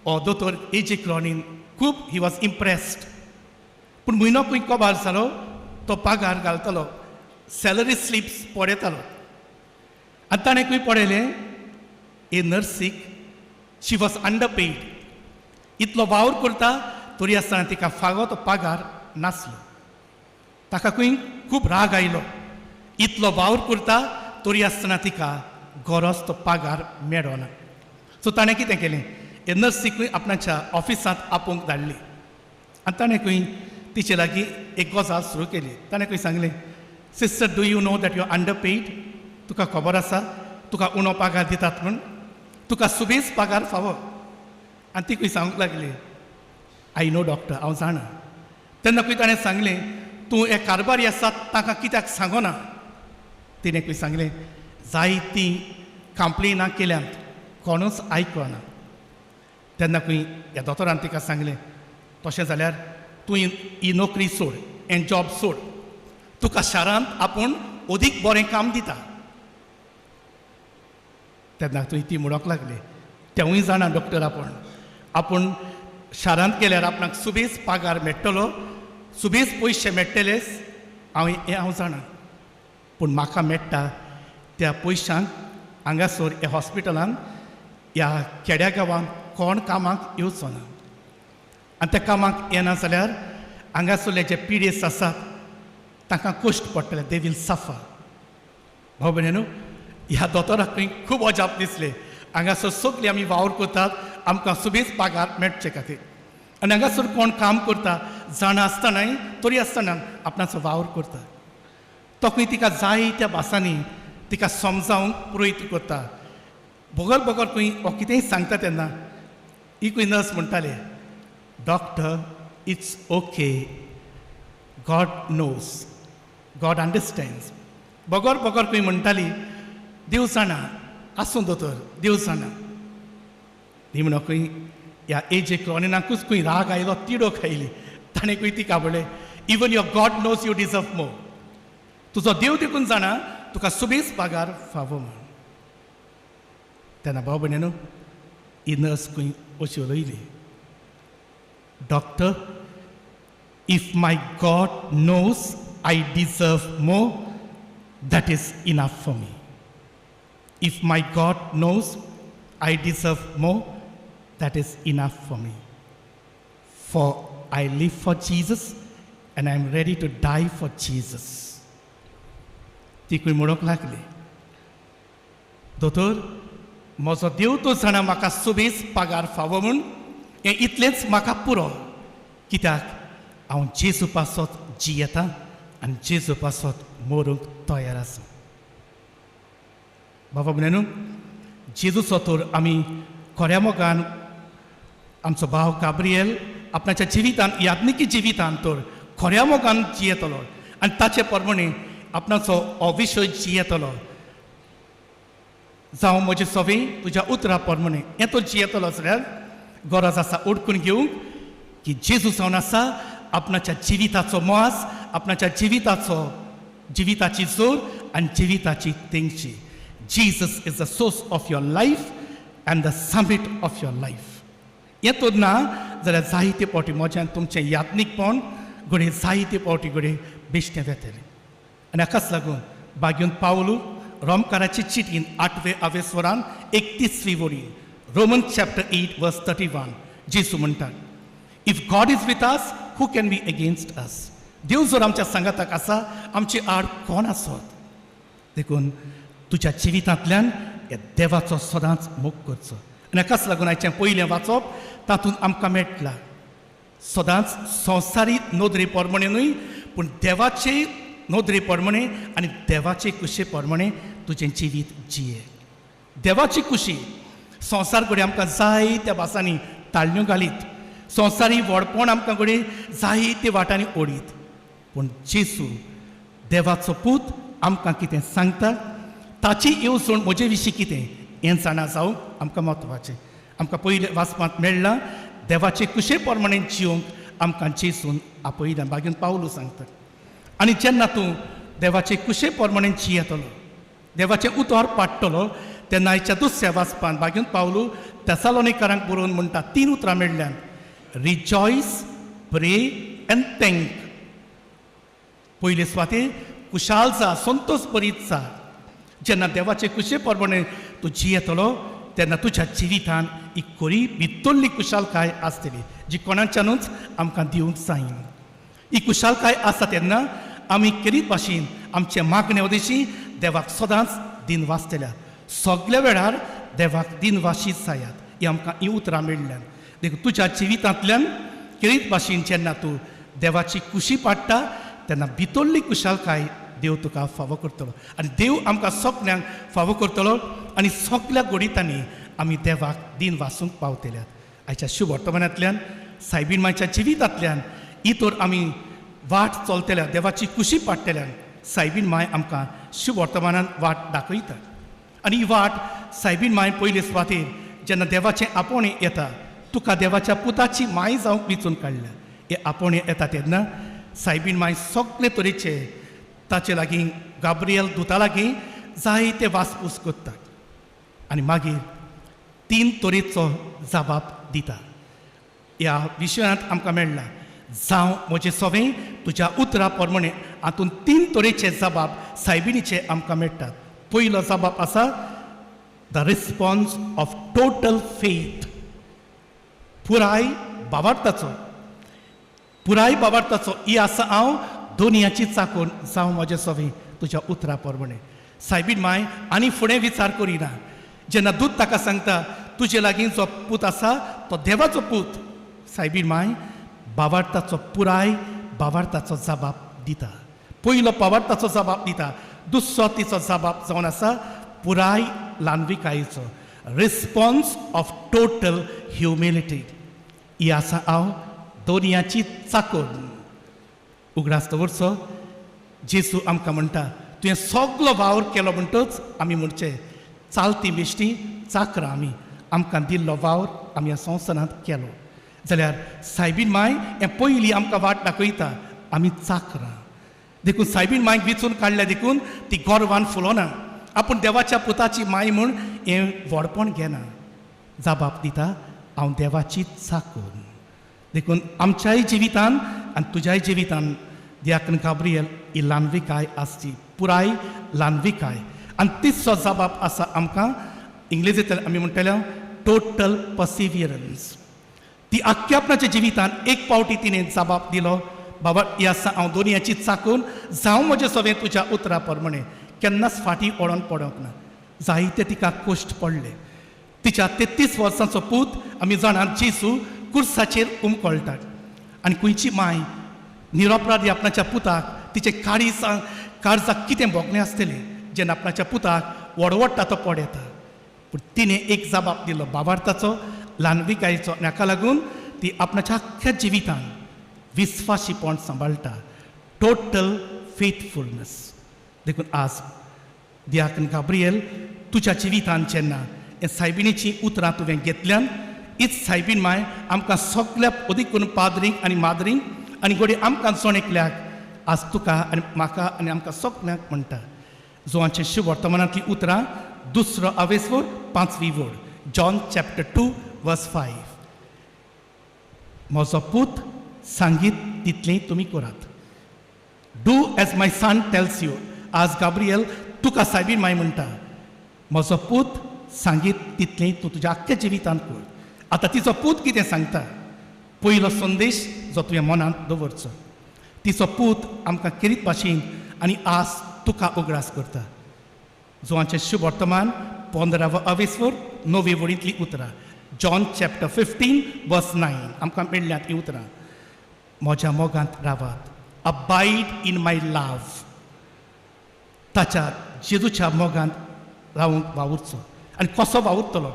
हो दोतोर एजे क्रॉनीन खूब he was impressed. पूण म्हयनो खंय कबार जालो, तो पगार घालतालो, सॅलरी स्लिप्स पळयतालो, आनी ताणें खंय पळयलें हे नर्सीक she was under paid. इतलो वावर करता तरी आसतना तिका फावो तो पगार नासलो. ताका खंय खूब राग आयलो, इतलो वावर करता तरी आसतना तिका गरज तो पगार मेळना. सो ताणें कितें केलें, हे नर्सीकूय आपणाच्या ऑफिसांत आपोवंक धाडली आनी ताणें खंय तिचे लागीं एक गजाल सुरू केली. ताणें खंय सांगलें, "Sister, do you know that you under paid? तुका खबर आसा तुका उणो पगार दितात म्हूण? तुका सुबेज पगार फावो." आनी ती खंय सांगूंक लागली, "I know doctor, हांव जाणा." तेन्ना खंय ताणें सांगलें, "तूं हे कारबारी आसात तांकां कित्याक सांगना?" तिणें खंय सांगलें, "जायतीं कंप्लेनां केल्यांत, कोणूच आयकना." तेन्ना खंय ह्या दोतोरान तिका सांगलें, "तशें जाल्यार तूं ही नोकरी सोड, हें जॉब सोड, तुका शारांत आपूण अदीक बरें काम दिता." तेन्ना थंय ती म्हणूंक लागली, "तेवूय जाणा डॉक्टर, आपूण शारांत गेल्यार आपणाक सुबेज पगार मेळटलो, सुबेज पयशे मेळटलेच, हांव हें हांव जाणा. पूण म्हाका मेळटा त्या पयशांक हांगासर ह्या हॉस्पिटलांत ह्या खेड्या गांवांत कोण कामाक येवचो ना. आनी त्या कामाक येना जाल्यार हांगासरले जे पिडेस्त आसात तांकां कश्ट पडटले, they will suffer." भाव भयणीनो, ह्या दोतोराक खंय खूब अजाप दिसलें. हांगासर सगळीं आमी वावर करतात आमकां सुबेज पगार मेळचे खातीर, आनी हांगासर कोण काम करता जाणा आसतनाय तरी आसतना आपणाचो वावर करता. तो खंय तिका जायत्या भासांनी तिका समजावंक प्रयत्न करता. बगर बगर खंय हो कितेंय सांगता तेन्ना ही खंय नर्स म्हणटाले, "Doctor, it's okay, God knows, God understands." बगर बगर खंय म्हणटाली, "देव जाणा, आसूं दोतोर, देव जाणा." निमणो खंय ह्या एजे क्रॉनिनाकूच खंय राग आयलो, तिडक आयली. ताणें खंय तिका म्हणलें, "Even your God knows you deserve more. तुजो देव देखून जाणा तुका सुबेज पगार फावो म्हूण." तेन्ना भाव भयणीनो, ही नर्स खंय अशी उलयली, "Doctor, if my God knows I deserve more, that is enough for me. If my God knows I deserve more, that is enough for me." For I live for Jesus and I am ready to die for Jesus. ती खंय म्हणूंक लागली, दोतोर, म्हजो देव तो जाणा म्हाका सुबेज पगार फावो म्हूण, हें इतलेंच म्हाका पुरो, कित्याक हांव जेजू पासत जियेता आनी जेजू पासत मरूंक तयार आसा. बाबा भयणींनो, जेजूचो तर आमी खऱ्या मोगान आमचो भाव गाब्रियल आपणाच्या जिवितान, याज्ञिकी जिवितान तर खऱ्या मोगान जियेतलो आनी ताचे प्रमाणे आपणाचो हो विशय जियेतलो. जावं म्हजें सवें तुज्या उतरा प्रमाणे, हें तो जियेतलो जाल्यार गरज आसा उडकून घेवंक की जेजू जावन आसा आपणाच्या जिविताचो मोस, आपणाच्या जिविताचो जिविताची जोर आनी जिविताची तेंगशी. Jesus is the source of your life and the summit of your life. हें तर ना जाल्यार जायते फावटी म्हज्यान तुमचें याज्ञिकपण घडये जायते फावटी घडये बेश्टें वेतलें. आनी हाकाच लागून भाग्यून पावलू रोमकाराची चिटीन आठवे आवेस्वरान 31वी वडीन, Roman chapter 8 verse 31, जेजू म्हणटा, "If God is with us, who can be against us?" देव जर आमच्या सांगाताक आसा, आमचे आड कोण आसत? देखून तुज्या जिवितांतल्यान ह्या देवाचो सदांच मोग करचो. आनी हाकाच लागून आयचें पयलें वाचप तातूंत आमकां मेळटा, सदांच संवसारी नदरे प्रमाणे न्हय, पूण देवाचे नदरे प्रमाणे आनी देवाचे कुशे प्रमाणे तुजें जिवीत जिये. देवाची कुशी, संवसार घडये आमकां जायत्या भासांनी ताळण्यो घालीत, संवसारी व्हडपण आमकां घडये जायते वाटांनी ओडीत, पूण जेजू देवाचो पूत आमकां कितें सांगता, ताची येवजण म्हजे विशीं कितें हें जाणा जावंक आमकां म्हत्वाचें. आमकां पयलें वाचपांत मेळ्ळां, देवाचे कुशे प्रमाणे जिवंक आमकां जेजून आपयला. बागीन पावलू सांगता, आनी जेन्ना तूं देवाचे कुशे प्रमाणे जियेतलो, देवाचें उतर पाडटलो, तेन्ना आयच्या दुसऱ्या वाचपान बागीन पावलू तेसालोनिकारांक बरोवन म्हणटा, तीन उतरां मेळ्ळ्यान, रिजॉयस, प्रे एंड thank. पयले सुवातेर कुशाल जा, संतोष बरीत जा. जेन्ना देवाचे कुशे प्रमाणे तूं जियेतलो, तेन्ना तुज्या जिवितान एक खरी भितरली कुशालकाय आसतली, जी कोणाच्यानूच आमकां दिवंक जायना. ही कुशालकाय आसा तेन्ना आमी केरीत भाशेन आमचे मागणे उदेशी देवाक सदांच दिन वाचतल्या. सगल्या वेळार देवाक दिन वाशीत जायात, ही आमकां ही उतरां मेळ्ळ्यान. देखून तुज्या जिवितांतल्यान केरीत भाशेन जेन्ना तूं देवाची कुशी पाडटा, तेन्ना भितरली कुशालकाय देव तुका फावो करतलो आनी देव आमकां सगल्यांक फावो करतलो आनी सगल्या गोडितांनी आमी देवाक दिन वासूंक पावतल्यात. आयच्या शुभ वर्तमानांतल्यान, सायबीण मायच्या जिवितांतल्यान ही तर आमी वाट चलतल्या, देवाची कुशी पाडटल्यान सायबीण माय आमकां शुभ वर्तमानान वाट दाखयता. आनी ही वाट सायबीण माय पयले सुवातेर जेन्ना देवाचें आपोवणें येता, तुका देवाच्या पुताची माय जावंक वेंचून काडल्या, हें आपोवणें येता तेन्ना सायबीण माय सगळे तरेचे ताचे लागीं, गाब्रियल दुता लागीं जायते वासपूस करतात आनी मागीर तीन तरेचो जबाब दिता. ह्या विशयांत आमकां मेळ्ळा, जावं म्हजें सवें तुज्या उतरा प्रमाणे. हातूंत तीन तरेचे जबाब सायबिणीचे आमकां मेळटात. पयलो जबाब आसा the response of total faith, पुराय बावार्थाचो, पुराय बावार्थाचो. ही आसा हांव दोनयाची चाकून, जावं म्हजें सवें तुज्या उतरा प्रमाणे. सायबीण माय आनी फुडें विचार करिना. जेन्ना दूत ताका सांगता, तुजे लागीं जो पूत आसा तो देवाचो पूत, सायबीण माय बावार्थाचो, पुराय बावार्थाचो जबाब दिता. पयलो बावार्थाचो जबाब दिता. दुसरो तिचो जबाब जावन आसा पुराय ल्हानविकायेचो, रिस्पॉन्स ऑफ टोटल ह्युमिलिटी. ही आसा हांव दोनयाची चाकोर. उगडास दवरचो, जेजू आमकां म्हणटा, तुवें सगलो वावर केलो म्हणटच आमी म्हणचें, चालती बेश्टी चाकरां आमी, आमकां दिल्लो वावर आमी ह्या संवसारांत केलो. जाल्यार सायबीन माय हें पयलीं आमकां वाट दाखयता, आमी चाकरां. देखून सायबीन मायक वेंचून काडल्या देखून ती गोरवान फुलोना, आपूण देवाच्या पुताची माय म्हूण हें व्हडपण घेना, जबाब दिता, हांव देवाची चाकून. देखून आमच्याय जिवितान आनी तुज्याय जिवितान दियाकन गाब्रियल ही ल्हानविकाय आसची, पुराय ल्हानविकाय. आनी तिसरो जबाब आसा आमकां, इंग्लेजींतल्यान आमी म्हणटले टोटल पर्सिवियरन्स. ती आख्ख्या आपणाच्या जिवितान एक पावटी तिणें जबाब दिलो, बाबा ही आसा हांव दोनयाची चाकून जावं म्हजें सगळें तुज्या उतरा प्रमाणे. केन्नाच फाटीं ओडोन पडोंक ना. जायते तिका कश्ट पडले. तिच्या 33 वर्सांचो पूत आमी जाणात जेजू कुर्साचेर उमकळटात आनी खंयची माय निरपराधी आपणाच्या पुताक तिचे काळीज काळजाक कितें भोगणें आसतलें जेन्ना आपणाच्या पुताक वडवडटा तो पड येता. पूण तिणें एक जबाब दिलो बाबार्थाचो, ल्हानविकायेचो, आनी हाका लागून ती आपणाच्या आख्ख्या जिवितान विस्वाशीपण सांबाळटा, टोटल फेथफुलनस. देखून आज दियाकन गाब्रियल तुज्या जिवितान जेन्ना हे सायबिणीचीं उतरां तुवें घेतल्यान, हीच सायबीण माय आमकां सगल्या अदीक करून पाद्रींक आनी माद्रींक आनी घडये आमकां जण एकल्याक आज तुका आनी म्हाका आनी आमकां सगल्यांक म्हणटा. जुवांचें शिव वर्तमानांतलीं उतरां दुसरो आवेसवर 5वी वड, जॉन चॅप्टर 2 वर्स 5. म्हजो पूत सांगीत तितलें तुमी करात. Do as my son tells you. आज गाब्रियल तुका सायबीण माय म्हणटा, म्हजो पूत सांगीत तितलें तूं तुज्या आख्ख्या जिवितांत कर. आतां तिचो पूत कितें सांगता, पयलो संदेश जो तुवें मनांत दवरचो. तिचो पूत आमकां खेरीत भाशेन आनी आज तुका उगडास करता. जुवांचें शुभ वर्तमान 15 अवेसवर 9वी वडींतलीं उतरां, जॉन चॅप्टर 15 वर्स 9 आमकां मेळ्ळ्यांत हीं उतरां. म्हज्या मोगांत रावात, अबायड इन my लाव. ताच्या जेजूच्या मोगांत रावूंक वावुरचो. आनी कसो वावुरतलो?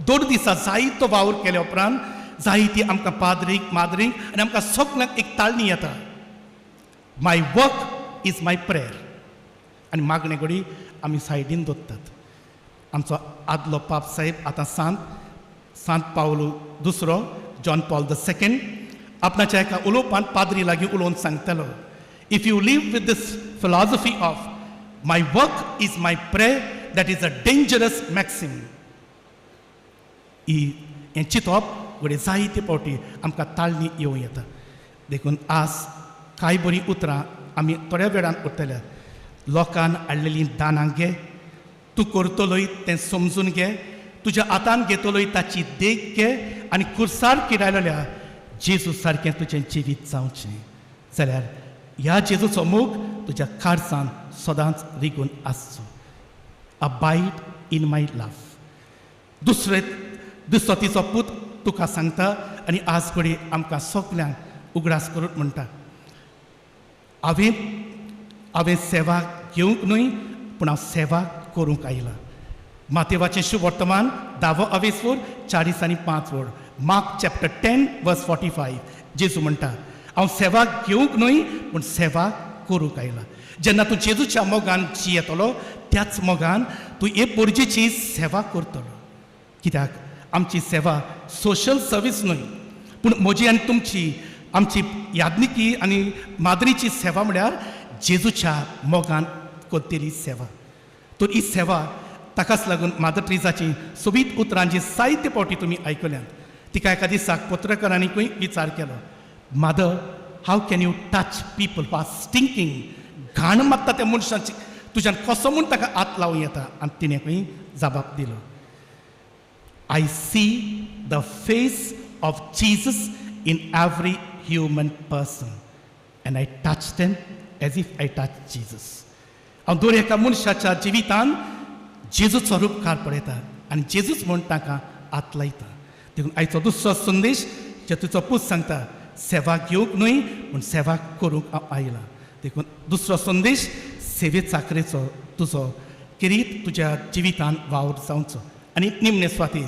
2 दिसां जायतो वावर केल्या उपरांत जायती आमकां पाद्रीक माद्रीक आनी आमकां सगल्यांक एक ताळणी येता, my work is my prayer. आनी मागणे घडी आमी सायडीन दवरतात. आमचो आदलो पाप साहेब आतां सांत सांत पावलो दुसरो, जॉन पॉल the second, आपणाच्या एका उलोवपांत पाद्री लागीं उलोवन सांगतालो, if you live with this philosophy of my work is my prayer, that is a dangerous maxim. ही हें चिंतप घडये जायते फावटी आमकां ताळणी येवं येता. देखून आज कांय बरीं उतरां आमी थोड्या वेळान उरतल्या. लोकान हाडलेलीं दानां घे, तूं करतलोय तें समजून घे, तुज्या हातान घेतलोय ताची देख घे आनी कुर्सार किरायलेल्या जेजू सारकें तुजें जिवीत जावचें जाल्यार ह्या जेजूचो मोग तुज्या काळजान सदांच रिगून आसचो. अबायड इन my लाव. दुसरे दुसरो तिचो पूत तुका सांगता आनी आज घडये आमकां सगल्यांक उगडास करून म्हणटा, हांवें हांवें सेवा घेवंक न्हय पूण हांव सेवा करूंक आयलां. मातेवाचें शुभ वर्तमान 10वो अवेसवर 40 आनी 5 वड, मार्क चॅप्टर 10 वर्स 45. जेजू म्हणटा, हांव सेवा घेवंक न्हय पूण सेवा करूंक आयलां. जेन्ना तूं जेजूच्या मोगान जियेतलो त्याच मोगान तूं हे पोरजेची सेवा करतलो. कित्याक आमची सेवा सोशल सर्वीस न्हय पूण म्हजी आनी तुमची आमची याज्ञिकी आनी माद्रीची सेवा म्हळ्यार जेजूच्या मोगान करतली सेवा. तर ही सेवा ताकाच लागून मादर ट्रिजाची सोबीत उतरां जी जायते फावटी तुमी आयकल्यांत. तिका एका दिसाक पत्रकारांनीकूय विचार केलो, mother how can you touch people who are stinking, घाण मारता त्या मनशांची, तुज्यान कसो म्हूण ताका हात लावूं येता? आनी तिणें खंय जबाब दिलो, I see the face of Jesus in every human person and I touch them as if I touch Jesus. हांव दर एका मनशाच्या जिवितान जेजूचो रुपकार पळयता आनी जेजूच म्हूण तांकां हात लायता. देखून आयचो दुसरो संदेश जे तुजो पूत सांगता, सेवा घेवंक न्हय पूण सेवा करूंक हांव आयलां. देखून दुसरो संदेश सेवे चाकरेचो तुजो किरीत तुज्या जिवितान वावर जावचो. आनी निमणे स्वाती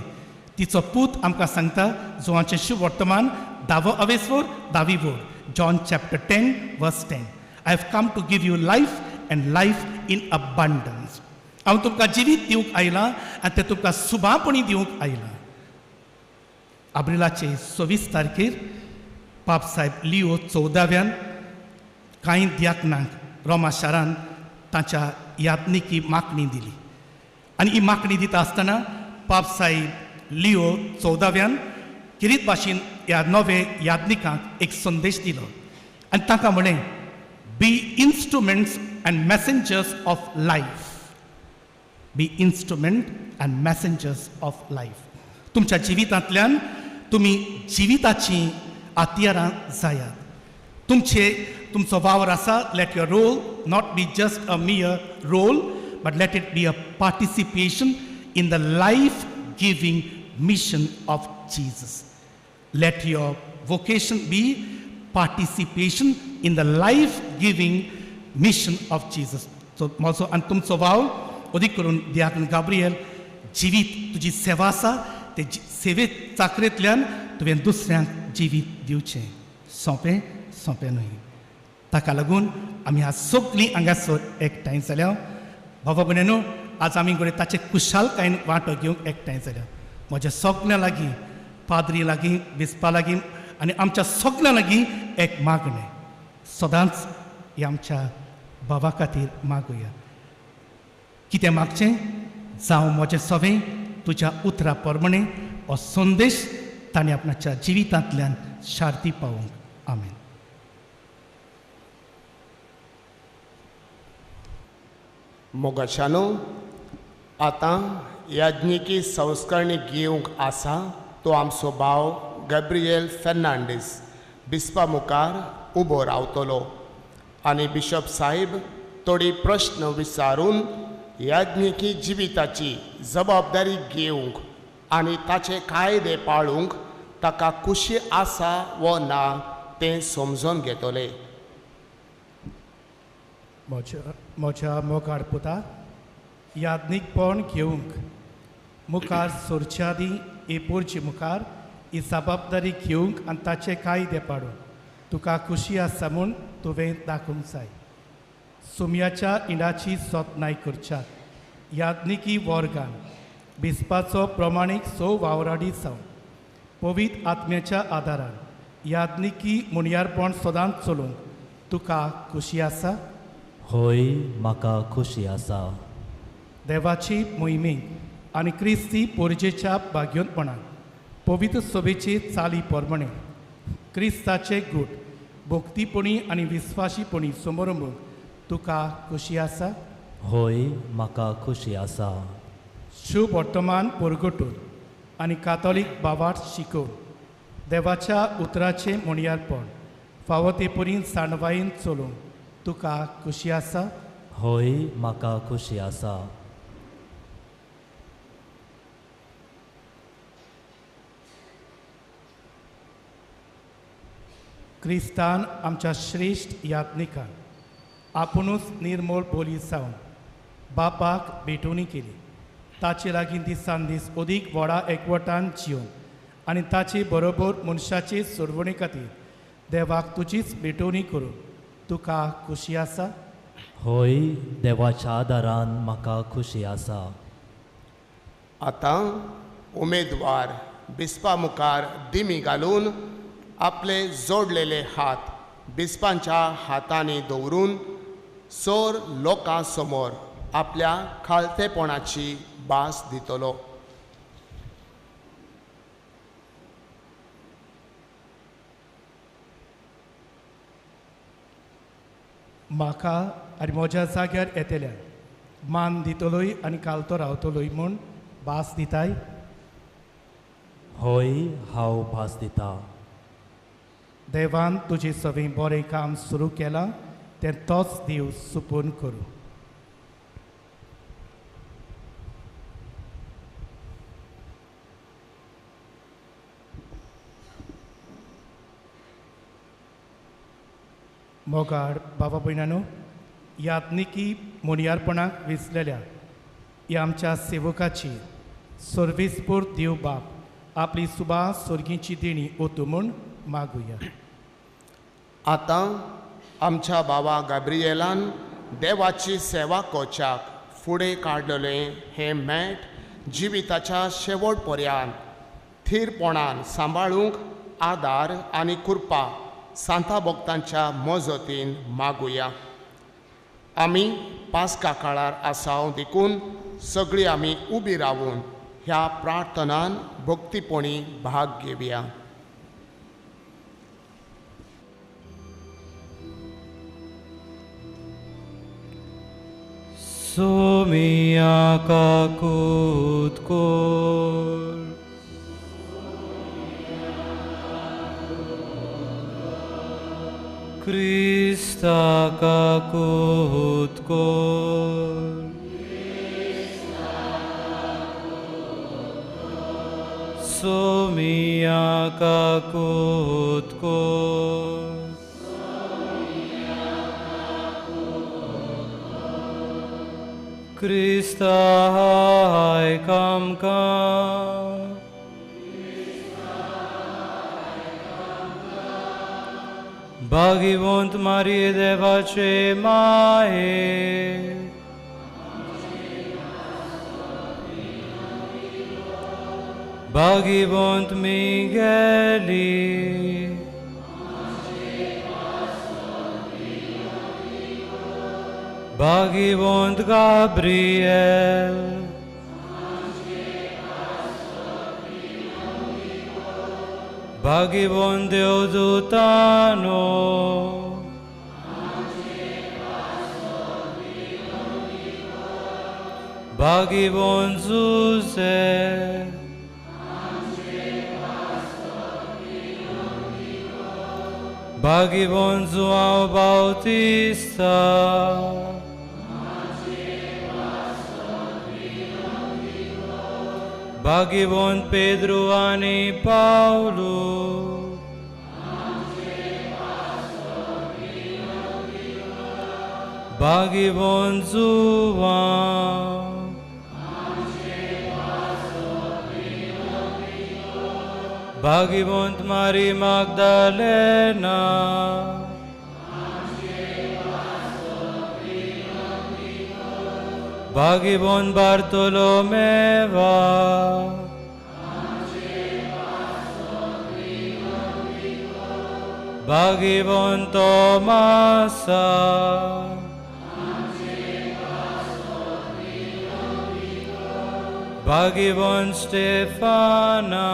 तिचो पूत आमकां सांगता, जुवांचें शुभ वर्तमान 10वो अवेसवर 10वी वड, John chapter 10 verse 10, I have come to give you life and life in abundance. हांव तुमकां जिवीत दिवंक आयलां आनी तें तुमकां सुबापणी दिवंक आयलां. आब्रिलाचे 26 तारखेर पाप साहेब लिओ 14व्यान कांय दियाकनांक रोमा शारान तांच्या याज्ञिकी मागणी दिली आनी ही मागणी दिता आसतना पाप साहेब लिओ 14व्यान किरीत भाशेन ह्या नवे याज्ञिकांक एक संदेश दिलो आनी तांकां म्हणलें, be instruments and messengers of life. Be instrument and messengers of life. तुमच्या जिवितांतल्यान तुमी जिविताचीं हत्यारां जायात. तुमचे तुमचो वावर आसा, let your role not be just a mere role, but let it be a participation in the life giving mission of Jesus. Let your vocation be participation in the life giving mission of Jesus. So म्हजो आनी तुमचो वावर अदीक करून दियाकन Gabriel, जिवीत तुजी सेवा आसा, ते सेवे चाकरेंतल्यान तुवें दुसऱ्यांक जिवीत दिवचें. सोंपें सोंपें न्हय. ताका लागून आमी आज सगळीं हांगासर एकठांय जाल्या. बाबा भयणीनो, आज आमी घडये ताचे कुशालकायेन वांटो घेवंक एकठांय जाल्या. म्हज्या सगल्यां लागीं, पाद्री लागीं, बिस्पा लागीं आनी आमच्या सगल्यां लागीं एक मागणें, सदांच ह्या आमच्या बाबा खातीर मागुया. कितें मागचें? जावं म्हजें सवें तुज्या उतरा प्रमाणें हो संदेश ताणें आपणाच्या जिवितांतल्यान शार्ती पावोवंक. आमेन. मोगाच्यानो, आतां याज्ञिकी संस्करणी घेवंक आसा तो आमचो भाव गॅब्रियल फेर्नांडीस बिस्पा मुखार उबो रावतलो आनी बिशप साहेब थोडी प्रश्न विचारून याज्ञिकी जिविताची जबाबदारी घेवंक आनी ताचे कायदे पाळूंक ताका खुशी आसा वो ना तें समजून घेतले. म्हज्या मोगाळ पुता, याज्ञीकपण घेवंक मुखार सरचे आदीं एपोरचे मुखार ही जबाबदारी घेवंक आनी ताचे कायदे पाडूंक तुका खुशी आसा म्हूण तुवें दाखोवंक जाय. सुमयाच्या इंडाची जतनाय करच्या याज्ञिकी वर्गान बिस्पाचो प्रमाणीक स वावराडी जावन पवित्र आत्म्याच्या आदारान याज्ञिकी मुणयारपण सदांच चलोवंक तुका खुशी आसा? हय, म्हाका खुशी आसा. देवाची मोहिमेक आनी क्रिस्ती पोरजेच्या भाग्योतपणान पवित्र सभेचे चाली प्रमाणे क्रिस्ताचे गूट भक्तीपणी आनी विस्वाशीपणी समरंभूंक तुका खुशी आसा? हय, म्हाका खुशी आसा. शुभ वर्तमान परगटून आनी कातोलीक बावाट शिकोवन देवाच्या उतराचें म्हणयारपण फावो ते परीन साणवायेन चलोवंक तुका खुशी आसा? हय, म्हाका खुशी आसा. क्रिस्तान आमच्या श्रेश्ठ याज्ञिकान आपुणूच निर्मोळ बोली जावन बापाक भेटवणी केली. ताचे लागीं दिसान दीस अदीक व्हडा एकवटान जिवन आनी ताचे बरोबर मनशाचे सोडवणे खातीर देवाक तुजीच भेटवणी करूंक तुका खुशी आसा? हय, देवाच्या आदारान म्हाका खुशी आसा. आतां उमेदवार बिस्पा मुखार दिमी घालून आपले जोडलेले हात बिस्पांच्या हातांनी दवरून सोर लोकां समोर आपल्या खालतेपणाची भास दितलो. म्हाका आनी म्हज्या जाग्यार येतल्या मान दितलोय आनी कालतो रावतलोय म्हूण भास दिताय? हय, हांव भास दिता. देवान तुजें सगळें बरें काम सुरू केलां तें तोच देव सुपून करूं. मोगाड बाबा भयणानो, याज्ञिकी मुनियारपणाक विसलेल्या ह्या आमच्या सेवकाची सर्वेस्पोर देव बाप आपली सुबा सोर्गीची देणी ओतू म्हूण मागुया. आतां आमच्या बाबा गाब्रिएलान देवाची सेवा कोच्याक फुडें काडलेलें हें मॅट जिविताच्या शेवट पर्यंत थीरपणान सांबाळूंक आदार आनी कृपा सांता भक्तांच्या मजतीन मागुया. आमी पास्का काळार आसाव देखून सगळीं आमी उबी रावून ह्या प्रार्थनान भक्तीपणी भाग घेवया. Somiya kakut kor. क्रिस्ता काकूत कोर, सोमिया काकूत कोर, क्रिस्ता आयक आमकां, भाग्यवंत मारिये देवाचे माये, भाग्यवंत मिगेली, भाग्यवंत गाब्रिएल, भाग्यवंत देवदूतानो, भाग्यवंत जुझे, भाग्यवंत जुआंव बाउतिस्ता, भाग्यवंत पेद्रू आनी पावलू, भाग्यवंत जुआंव, भाग्यवंत मारी माग्दालेना, भाग्यवंत बार्तोलोमेवा, भाग्यवंत तोमासा, भाग्यवंत स्टेफाना,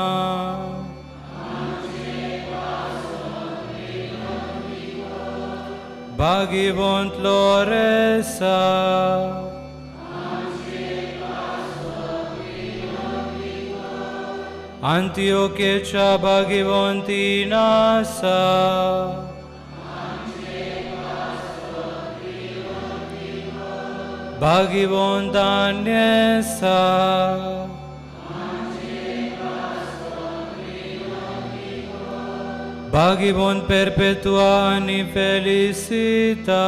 भाग्यवंत लोरेसा, अंतियोकेच्या भाग्यवंत इनासा, भाग्यवंत आन्येसा, भाग्यवंत परपेतुआ आनी फेलिसिता,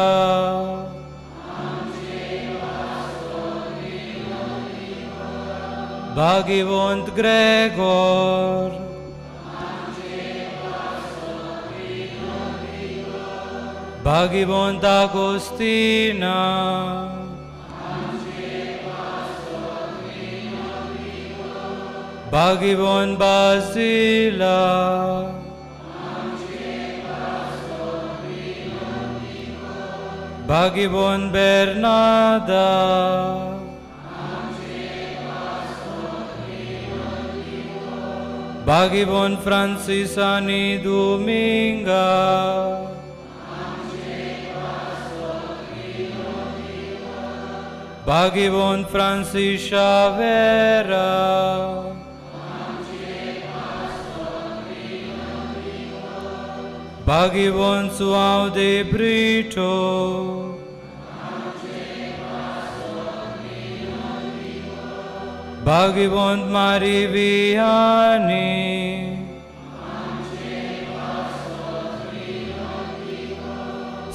भाग्यवंत ग्रेगोर, भाग्यवंत आगोस्तिना, भाग्यवंत बासिला, भाग्यवंत बेर्नादा, भाग्यवंत फ्रांसीस आनी दुमिंगा, भाग्यवंत फ्रांसीस शावेरा, भाग्यवंत जुआंव दे ब्रिटो, भाग्यवंत मारी वियानी,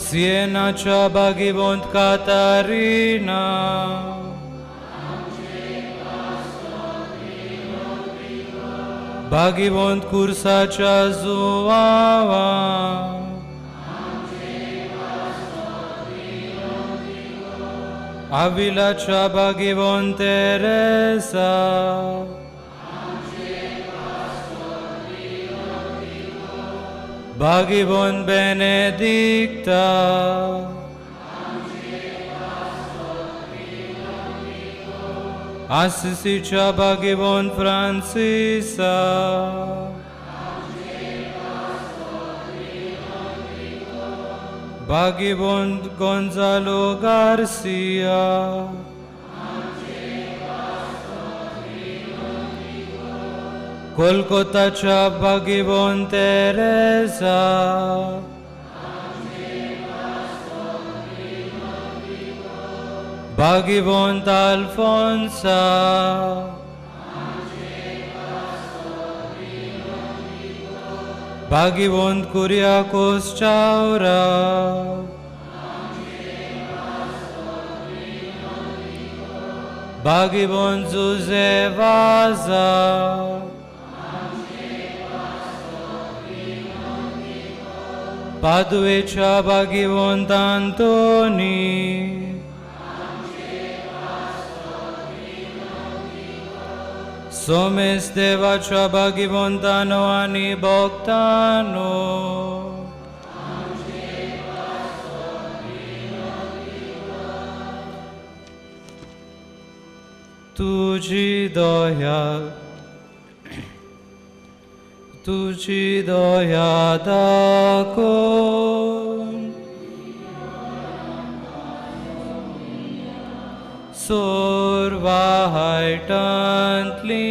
सिएनाच्या भाग्यवंत कातारिना, भाग्यवंत कुर्साच्या जुआंवा, आविलाच्या भाग्यवंत तेरेसा, भाग्यवंत बेनेदिक्ता, आसिसीच्या भाग्यवंत फ्रांसिसा, भाग्यवंत गोंजालो गार्सिया, कोलकोताच्या भाग्यवंत तेरेसा, भाग्यवंत अल्फोन्सा, भाग्यवंत कुरियाकोस चावरा, भाग्यवंत जुझे वाजा, पादुवेच्या भाग्यवंत आंतोनी, सोमेस देवाच्या भाग्यवंतानो आनी भक्तानो, तुजी दया, तुजी दया दाखोवन सोर्वा हायटांतली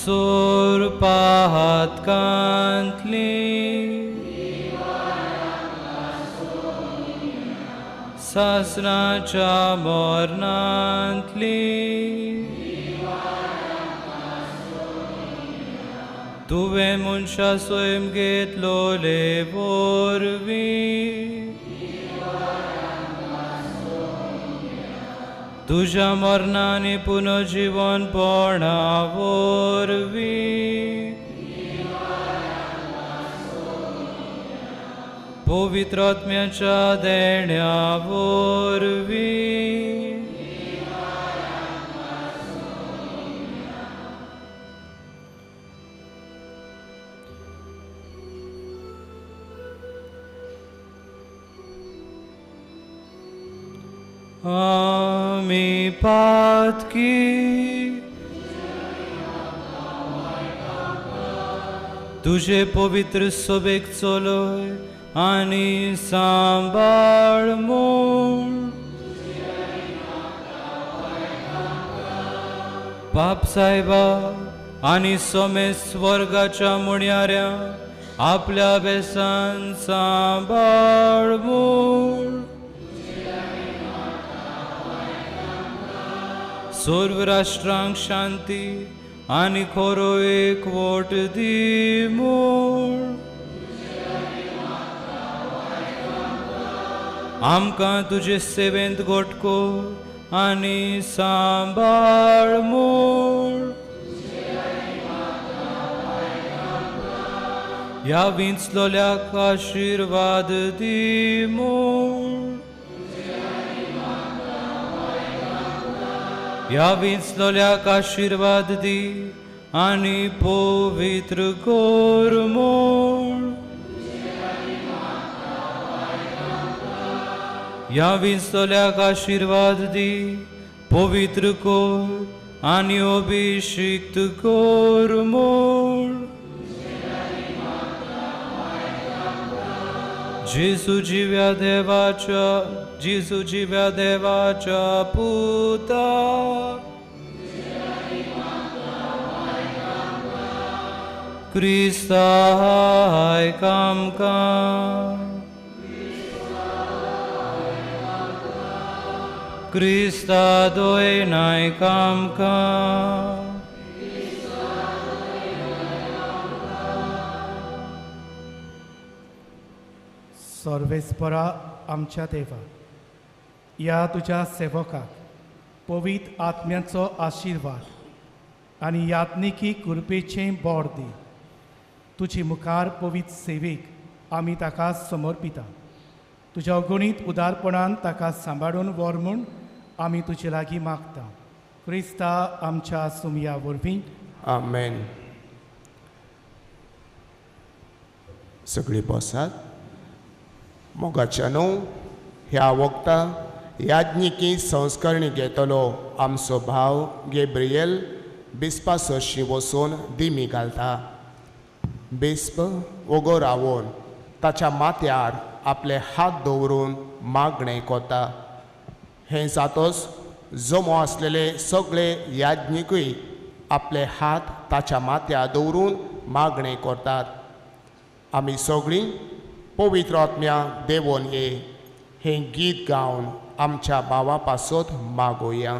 सोरपा हातकांतली सासणाच्या मरणांतली तुवें मनशा स्वयं घेतलोले वरवीं तुज्या मरणांनी पुनर्जीवनपणा वरवीं पवित्र आत्म्याच्या देण्या वरवीं आमी पातकी तुजे पवित्र सोबेक चलय आनी सांबाळ म्हूण बाप सायबा आनी सोमेस स्वर्गाच्या मुणयाऱ्या आपल्या बेसान सांबाळ म्हूण सर्व राष्ट्रांक शांती आनी खरो एकवट दी म्हूण आमकां तुजे सेवेंत गोटको आनी सांबाळ म्हूण ह्या विंचलोल्याक आशिर्वाद दी म्हूण ह्या विंचलोल्याक आशिर्वाद दी आनी पवित्र कर म्हूण ह्या विंचलोल्याक आशिर्वाद दी पवित्र कर आनी अभिषिक्त कर म्हूण जेजू जिव्या देवाच्या जेजू जिव्या देवाच्या पुता क्रिस्ता आयक आमकां क्रिस्ता दोयनायक आमकां. सर्वेस्परा आमच्या देवा, ह्या तुज्या सेवकाक पवित्र आत्म्याचो आशिर्वाद आनी याज्ञिकी कृपेचें बोड दी. तुजी मुखार पवित्र सेवेक आमी ताका समर्पिता. तुज्या अगणीत उदारपणान ताका सांबाळून व्हर म्हूण आमी तुजे लागीं मागता. क्रिस्ता आमच्या सुमया वरवीं. आमेन. सगळीं बसात. मोगाच्या न्हू ह्या वखता याज्ञिकी संस्करणी घेतलो आमचो भाव गेब्रियल बिस्पा सरशी वचून दिमी घालता. बिस्प वोगो रावोन ताच्या माथ्यार आपले हात दवरून मागणें कोता. हें जातोच जमो आसलेले सगळे याज्ञिकूय आपले हात ताच्या माथ्यार दवरून मागणें करतात. आमी सगळीं पवित्र आत्म्या देवोन ये हें गीत गावन आमच्या भावा पासत मागोया.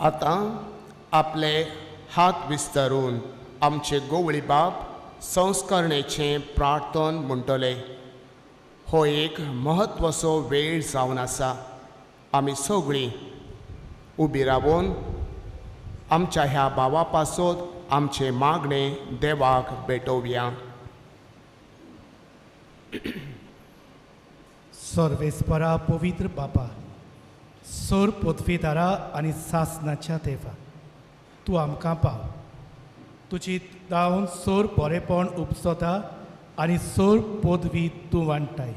आतां आपले हात विस्तारून आमचे गोवळी बाप संस्करणेचें प्रार्थन म्हणटले. हो एक म्हत्वाचो वेळ जावन आसा. आमी सगळीं उबी रावून आमच्या ह्या भावा पासत आमचें मागणें देवाक भेटोवया. सर्वेस्परा पवित्र बापा, सोर पदवीदारा आनी सासनाच्या देवा, तूं आमकां पाव. तुजी दावन सोर बरेपण उपसता आनी सोर पदवी तूं वांट्टाय.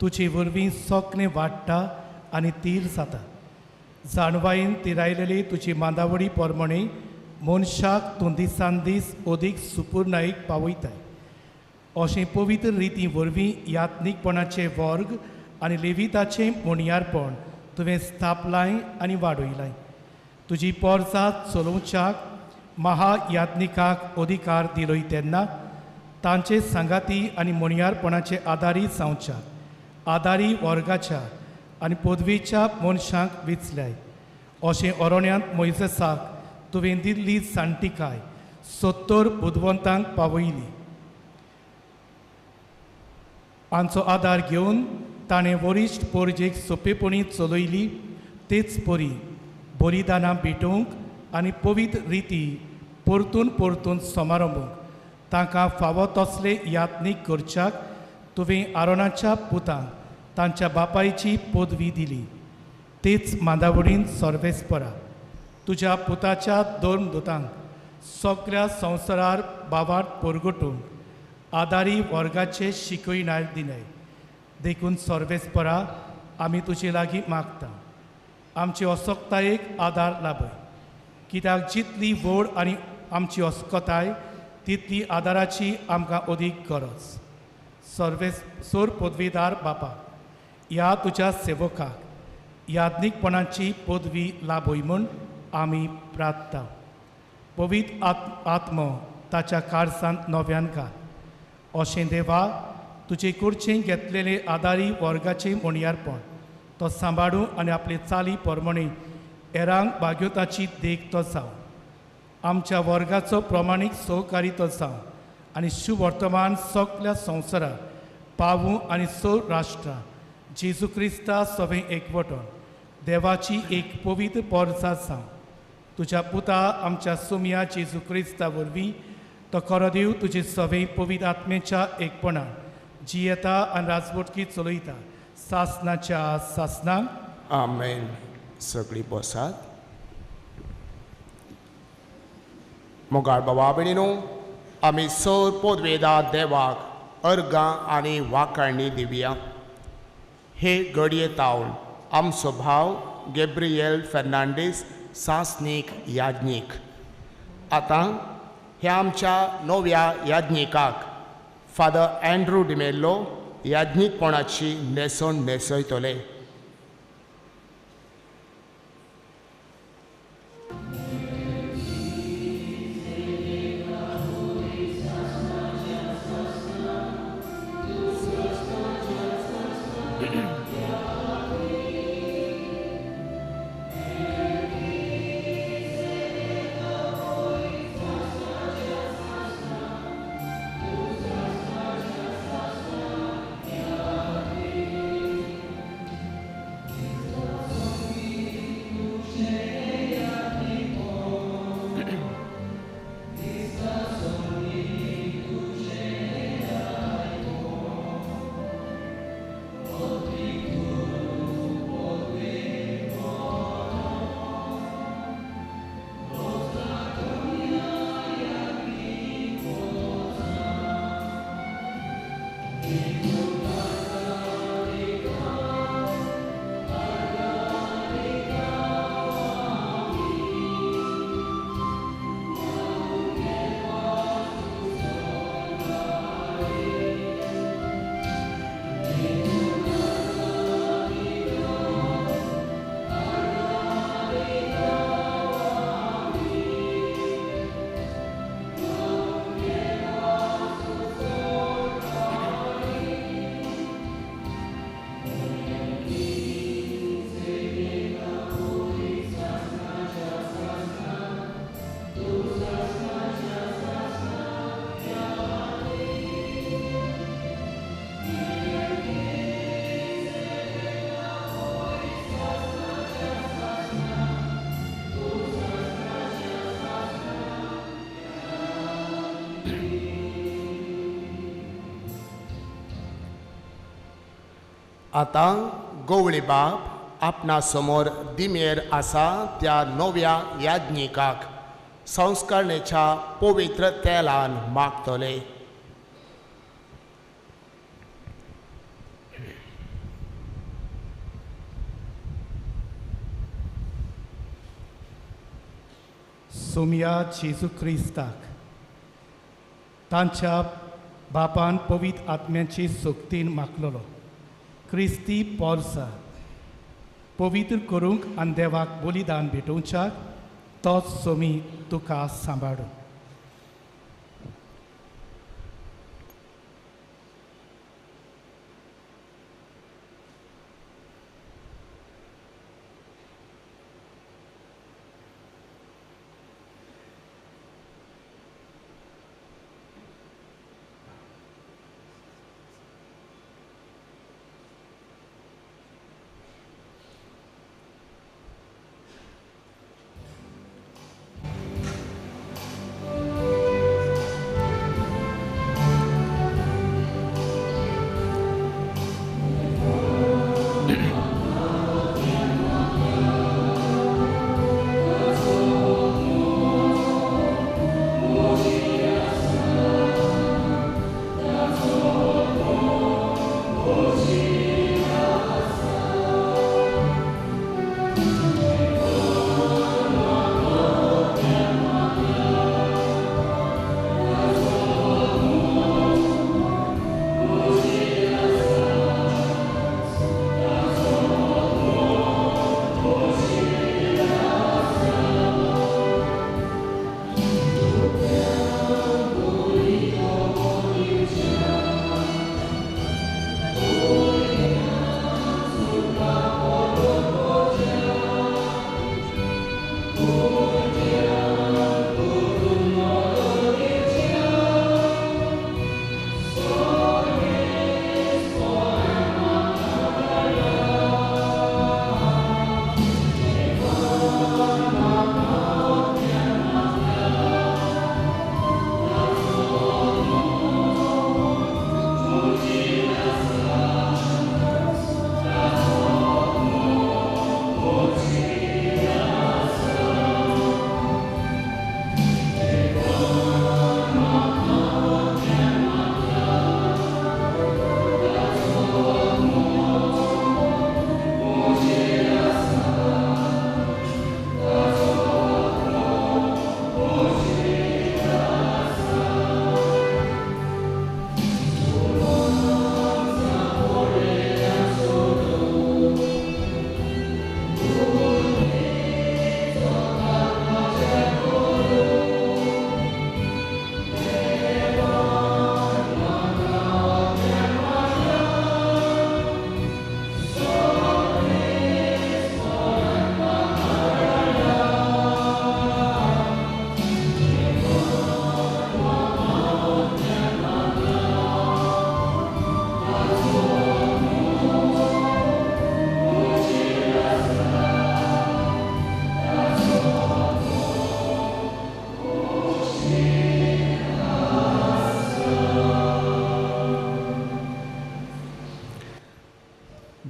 तुजे वरवीं सोकणें वाडटा आनी तीर जाता. जाणवायेन तिरायलेली तुजी मांदावडी परमणे मनशाक तूं दिसान दीस अदीक सुपुर्णायेक पावयताय. अशें पवित्र रिती वरवीं यात्नीकपणाचे वर्ग आनी लेविताचें म्हणयारपण तुवें स्थापलाय आनी वाडयलाय. तुजी पोरसां चलोवच्याक महायात्निकाक अधिकार दिलोय तेन्ना तांचे सांगाती आनी म्हणयारपणाचे आदारी जावच्याक आदारी वर्गाच्या आनी पदवीच्या मनशांक विचल्याय. अशें अरण्यांत मोयजेसाक तुवें दिल्ली जाणटिकाय 70 बुदवंतांक पावयली. हांचो आदार घेवन ताणें वरिश्ठ पोरजेक सोंपेपणी चलयली. तेच परी बलिदानां भेटोवंक आनी पवित्र रिती परतून परतून समारंभूंक तांकां फावो तसले यात्नीक करच्याक तुवें आरोणाच्या पुतांक तांच्या बापायची पदवी दिली. तेच मांदावडीन सर्वेस्परा तुज्या पुताच्या दोन दुतांक सगळ्या संवसारार बावाट परगटूंक आदारी वर्गाचे शिकयणार दिले. देखून सर्वेस्परा आमी तुजे लागीं मागता, आमची असक्तायेक आदार लाभय. कित्याक जितली व्हड आनी आमची अस्कताय तितली आदाराची आमकां अदीक गरज. सर्वेस्पर पदवीदार बापा, ह्या तुज्या सेवकाक याज्ञिकपणाची पदवी लाभय म्हूण आमी प्रार्थता. पवित्र आत्मो ताच्या कारसांत नव्यान घाल. अशें देवा, तुजे कुर्चें घेतलेले आदारी वर्गाचें म्हणयारपण तो सांबाळूं आनी आपले चाली परमणे हेरांक बाग्योताची देख तो जावं. आमच्या वर्गाचो प्रमाणीक सहकारी तो जावं आनी शुवर्तमान सगल्या संवसाराक पावूं आनी स राष्ट्रां जेजू क्रिस्ता सवें एकवटून देवाची एक पवित्र पोरसा जावं. तुज्या पुता आमच्या सुमया जेजू क्रिस्ता वरवीं तो खरो देव तुजे सवें पवित्र आत्मेच्या एकपणान जियेता आनी राजवटकी चलयता सासनाच्या सासनाक. आमेन. सगळीं बसात. मोगाळ बाबा भयणीनो, आमी सर पदवेदा देवाक अर्गां आनी वाखाणी दिवया. हे घडये तावन आमचो भाव गॅब्रियल फेर्नांडीस सासनीक याज्ञीक आतां ह्या आमच्या नव्या याज्ञिकाक फादर अँड्रू डिमेल्लो याज्ञिकपणाची न्हेसण न्हेसयतले. आतां गवळी बाप आपणा समोर दिमेर आसा त्या नव्या याज्ञिकाक संस्करणेच्या पवित्र तेलान मागतले. सोमया जेजू क्रिस्ताक तांच्या बापान पवित्र आत्म्याची सक्तीन मागलेलो क्रिस्ती पोरसा पवित्र करूंक आनी देवाक बलिदान भेटोवच्याक तोच सोमी तुका सांबाळू.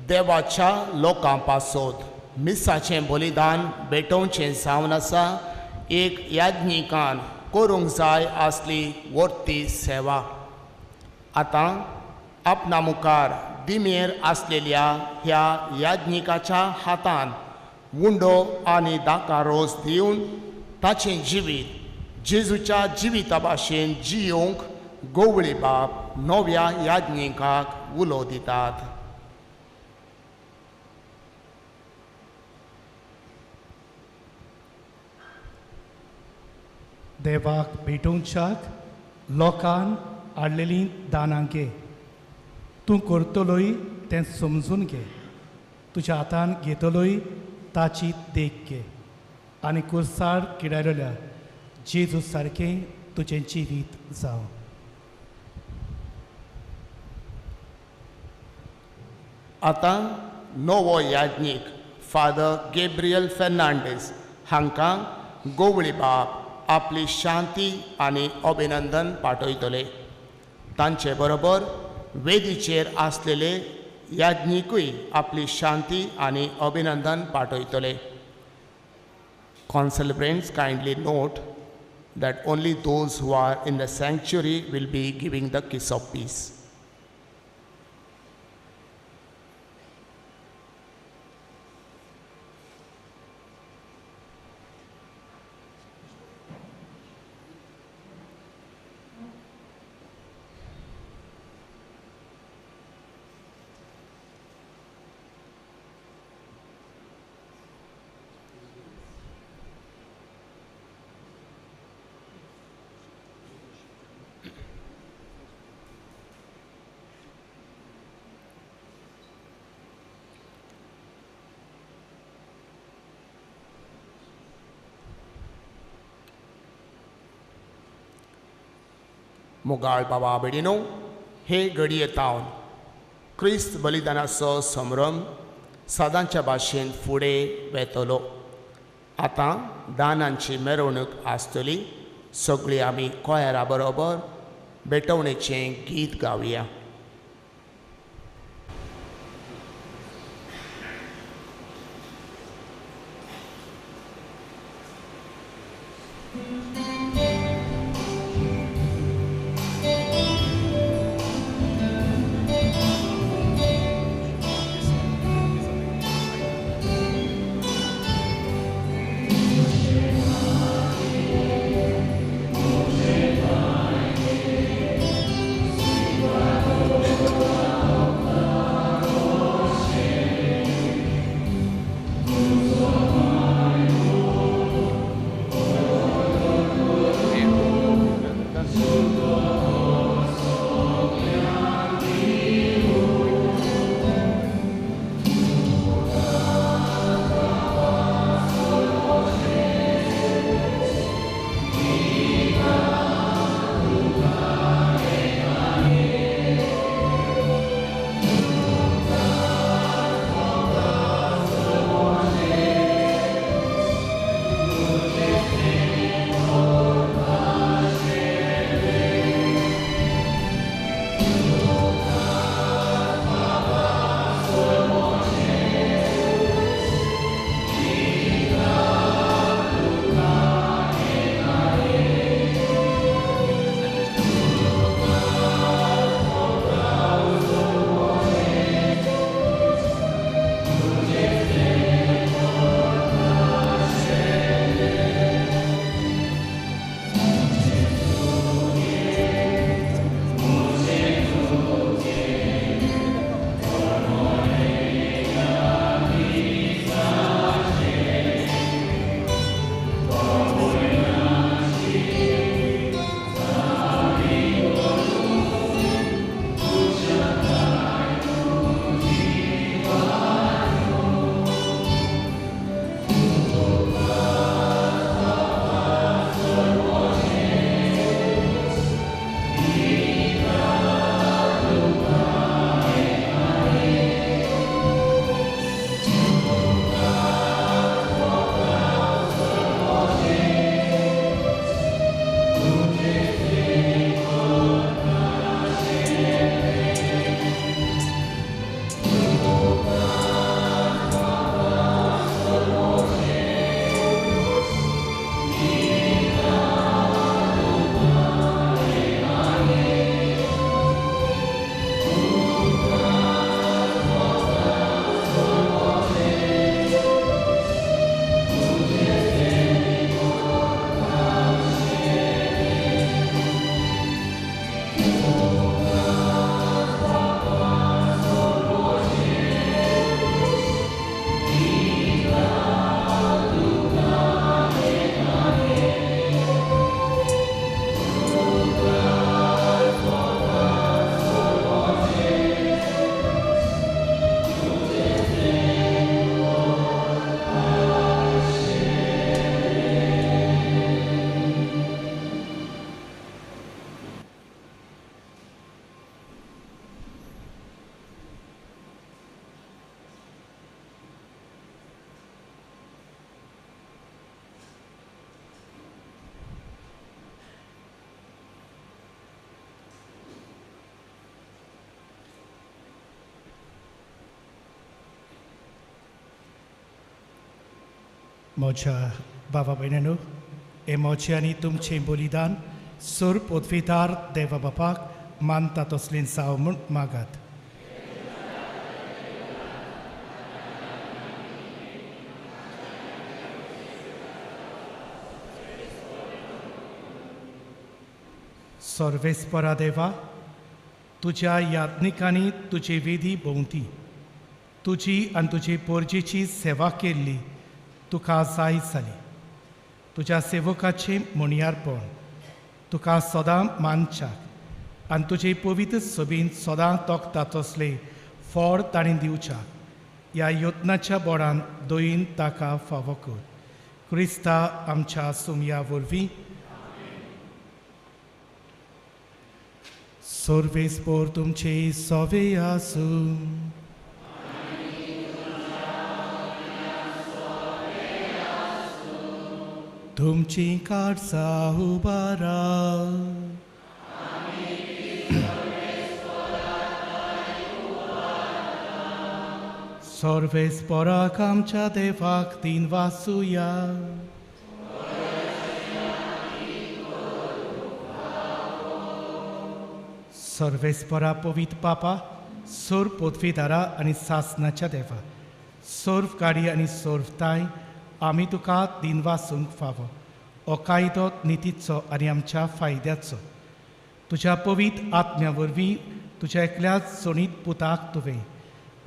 देवाच्या लोकां पासत मिसाचें बलिदान भेटोवचें जावन आसा एक याज्ञिकान करूंक जाय आसली वर्ती सेवा. आतां आपणा मुखार दिमेर आसलेल्या ह्या याज्ञिकाच्या हातान उंडो आनी दाका रोस दिवन ताचें जिवीत जेजूच्या जिविता भाशेन जियोवंक गवळी बाप नव्या याज्ञिकाक उलो दितात. देवाक भेटोवच्याक लोकान हाडलेलीं दानां घे. तूं करतलोय तें समजून घे, तुज्या हातान घेतलोय ताची देख घे आनी कुर्सार किडायलेल्या जेजू सारकें तुजें जिवीत जावं. आतां नवो याज्ञीक फादर गेब्रियल फेर्नांडीस हांकां गवळी बाप आपली शांती आनी अभिनंदन पाठयतले. तांचे बरोबर वेदीचेर आसलेले याज्ञिकूय आपली शांती आनी अभिनंदन पाठयतले. Concelebrants kindly note that only those who are in the sanctuary will be giving the kiss of peace. मोगाळ बाबा बेडिनो, हे घडये तावन क्रिस्त बलिदानाचो संभ्रम सदांच्या भाशेन फुडें वेतलो. आतां दानांची मिरवणूक आसतली. सगळीं आमी कोयरा बरोबर भेटवणेचें गीत गावया. Amen. म्हज्या बाबा भयणांनो, हें म्हजें आनी तुमचें बलिदान सोर पदवीदार देवा बापाक मानता तसलें जावं म्हूण मागात. सर्वेस्परा देवा, तुज्या याज्ञिकांनी तुजी विधी भोंवती तुजी आनी तुजी पोरजेची सेवा केल्ली तुका जाय जाली. तुज्या सेवकाचें म्हणयारपण तुका सदां मानच्याक आनी तुजे पवित्र सभेन सदां तोखता तसले फळ ताणें दिवच्याक ह्या यत्नाच्या बोडान दयेन ताका फावो कर. क्रिस्ता आमच्या सुमया वरवीं. सर्वेस्पोर तुमचे सवे आसूं. तुमची काळजां उबारा. सर्वेस्पोराक आमच्या देवाक तीन वासुया. सर्वेस्परा पवित्र पापा, सोर पदवीदारा आनी सासनाच्या देवा, सर्व गाडी आनी सर्व ताय आमी तुका दिनवासूंक फावो हो कायदो नितीचो आनी आमच्या फायद्याचो. तुज्या पवित्र आत्म्या वरवीं तुज्या एकल्या सोणीत पुताक तुवें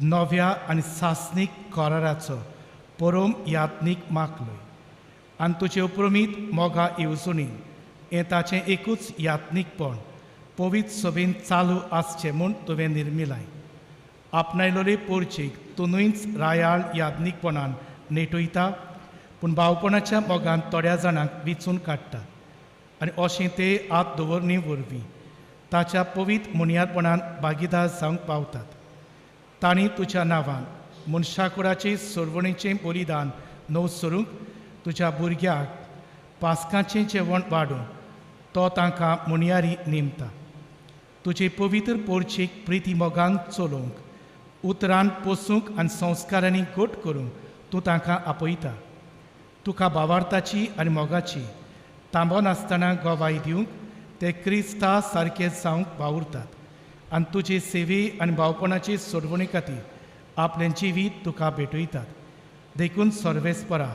नव्या आनी सासनीक कराराचो परम यात्नीक मागलोय आनी तुजे उपरमीत मोगा येवजणीन हें ताचें एकूच यात्नीकपण पवित्र सभेन चालू आसचें म्हूण तुवें निर्मिलाय. आपणायलोले पोरचेक तूं न्हयच रायाळ याज्ञिकपणान नेटयता, पूण भावपणाच्या मोगान थोड्या जाणांक विचून काडटा आनी अशें ते हात दवरणी वरवीं ताच्या पवित्र मुनयारपणान भागीदार जावंक पावतात. तांणी तुज्या नांवान मनशाकुडाचे सोडवणेचें बलिदान नव सरूंक तुज्या भुरग्याक पास्काचें जेवण वाडून तो तांकां मुनयारी नेमता. तुजे पवित्र पोरचेक प्रिती मोगान चलोवंक, उतरान पोसूंक आनी संस्कारांनी घट करूंक तूं तांकां आपयता. तुका भावार्थाची आनी मोगाची तांबो नासतना गवाय दिवंक ते क्रिस्ता सारके जावंक वावुरतात आनी तुजे सेवे आनी भावपणाची सोडवणी खातीर आपलें जिवीत तुका भेटयतात. देखून सर्वेस्परा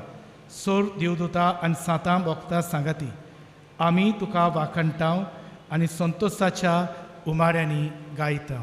सोर देवदूता आनी सातां भोगता सांगाती आमी तुका वाखणटाव आनी संतोसाच्या उमाऱ्यांनी गायता.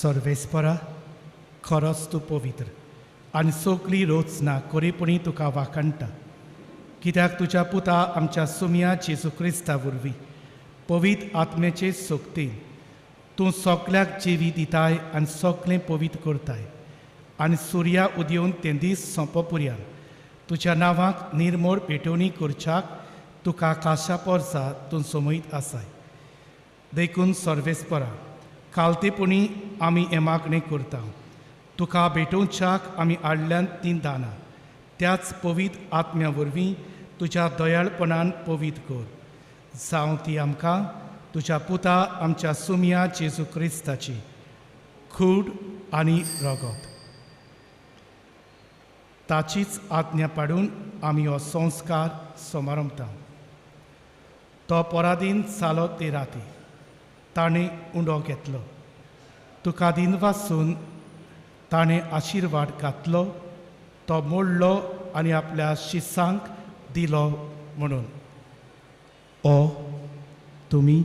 सर्वेस्परा खरोच तूं पवित्र आनी सगली रचना खरेपणी तुका वाखाणटा, कित्याक तुज्या पुता आमच्या सुमया जेजू क्रिस्ता वरवीं पवित्र आत्म्याचे शक्तीन तूं सगल्याक जिवी दिताय आनी सगलें पवित्र करताय आनी सुर्या उदेवन ते दीस सोंपो पुरयान तुज्या नांवाक निर्मोळ पेटोवणी करच्याक तुका काशा पोरसा तूं समयत आसाय. देखून सर्वेस्परा कालतेपणी आमी हें मागणें करता, तुका भेटोवच्याक आमी हाडल्यान तीं दानां त्याच पवित्र आत्म्या वरवीं तुज्या दयाळपणान पवित्र कर, जावं ती आमकां तुज्या पुता आमच्या सुमया जेजू क्रिस्ताची कूड आनी रगत. ताचीच आज्ञा पाडून आमी हो संस्कार समारंभता. तो परादीन जालो ते राती ताणें उंडो घेतलो, तुका दिन वासून ताणें आशिर्वाद घातलो, तो मोडलो आनी आपल्या शिसांक दिलो म्हणून ओ तुमी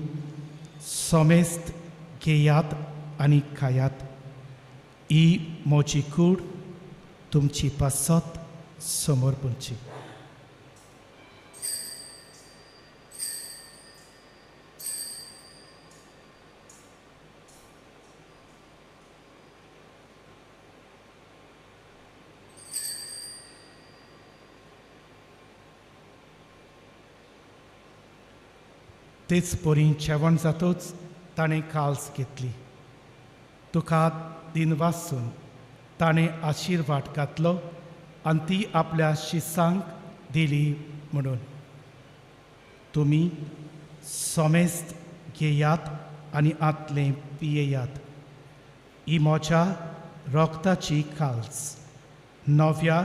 समेस्त घेयात आनी खायात, ही म्हजी कूड तुमची पासत समर्पणची. तेच परी जेवण जातच ताणें काल्स घेतली, तुका दिन वासून ताणें आशिर्वाद घातलो आनी ती आपल्या शिसांक दिली म्हणून तुमी समेस्त घेयात आनी आतलें पियेयात, ही म्हज्या रोगताची काल्स, नव्या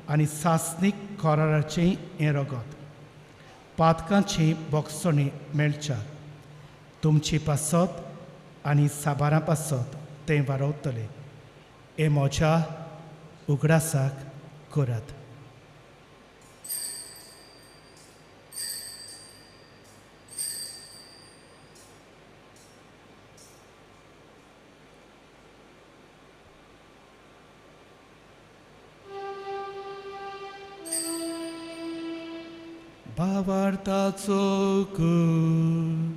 आनी सासणीक कराराचें हें रगत, पातकांची बोगसणी मेळच्या तुमची पासत आनी साबारां पासत तें वारवतलें. हें म्हज्या उगडासाक करात. भावार्थाचो कूर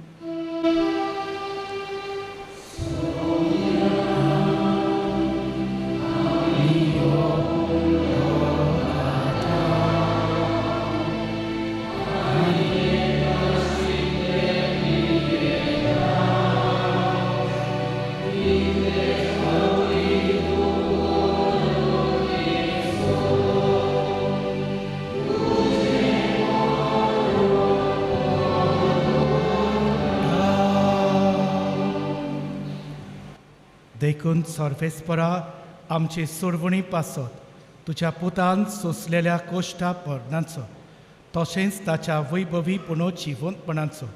देखून सर्वेस्परा आमचे सोडवणी पासत तुज्या पुतान सोंसलेल्या कोश्टा मरणाचो तशेंच ताच्या वैभवी पुणो जिवंतपणाचो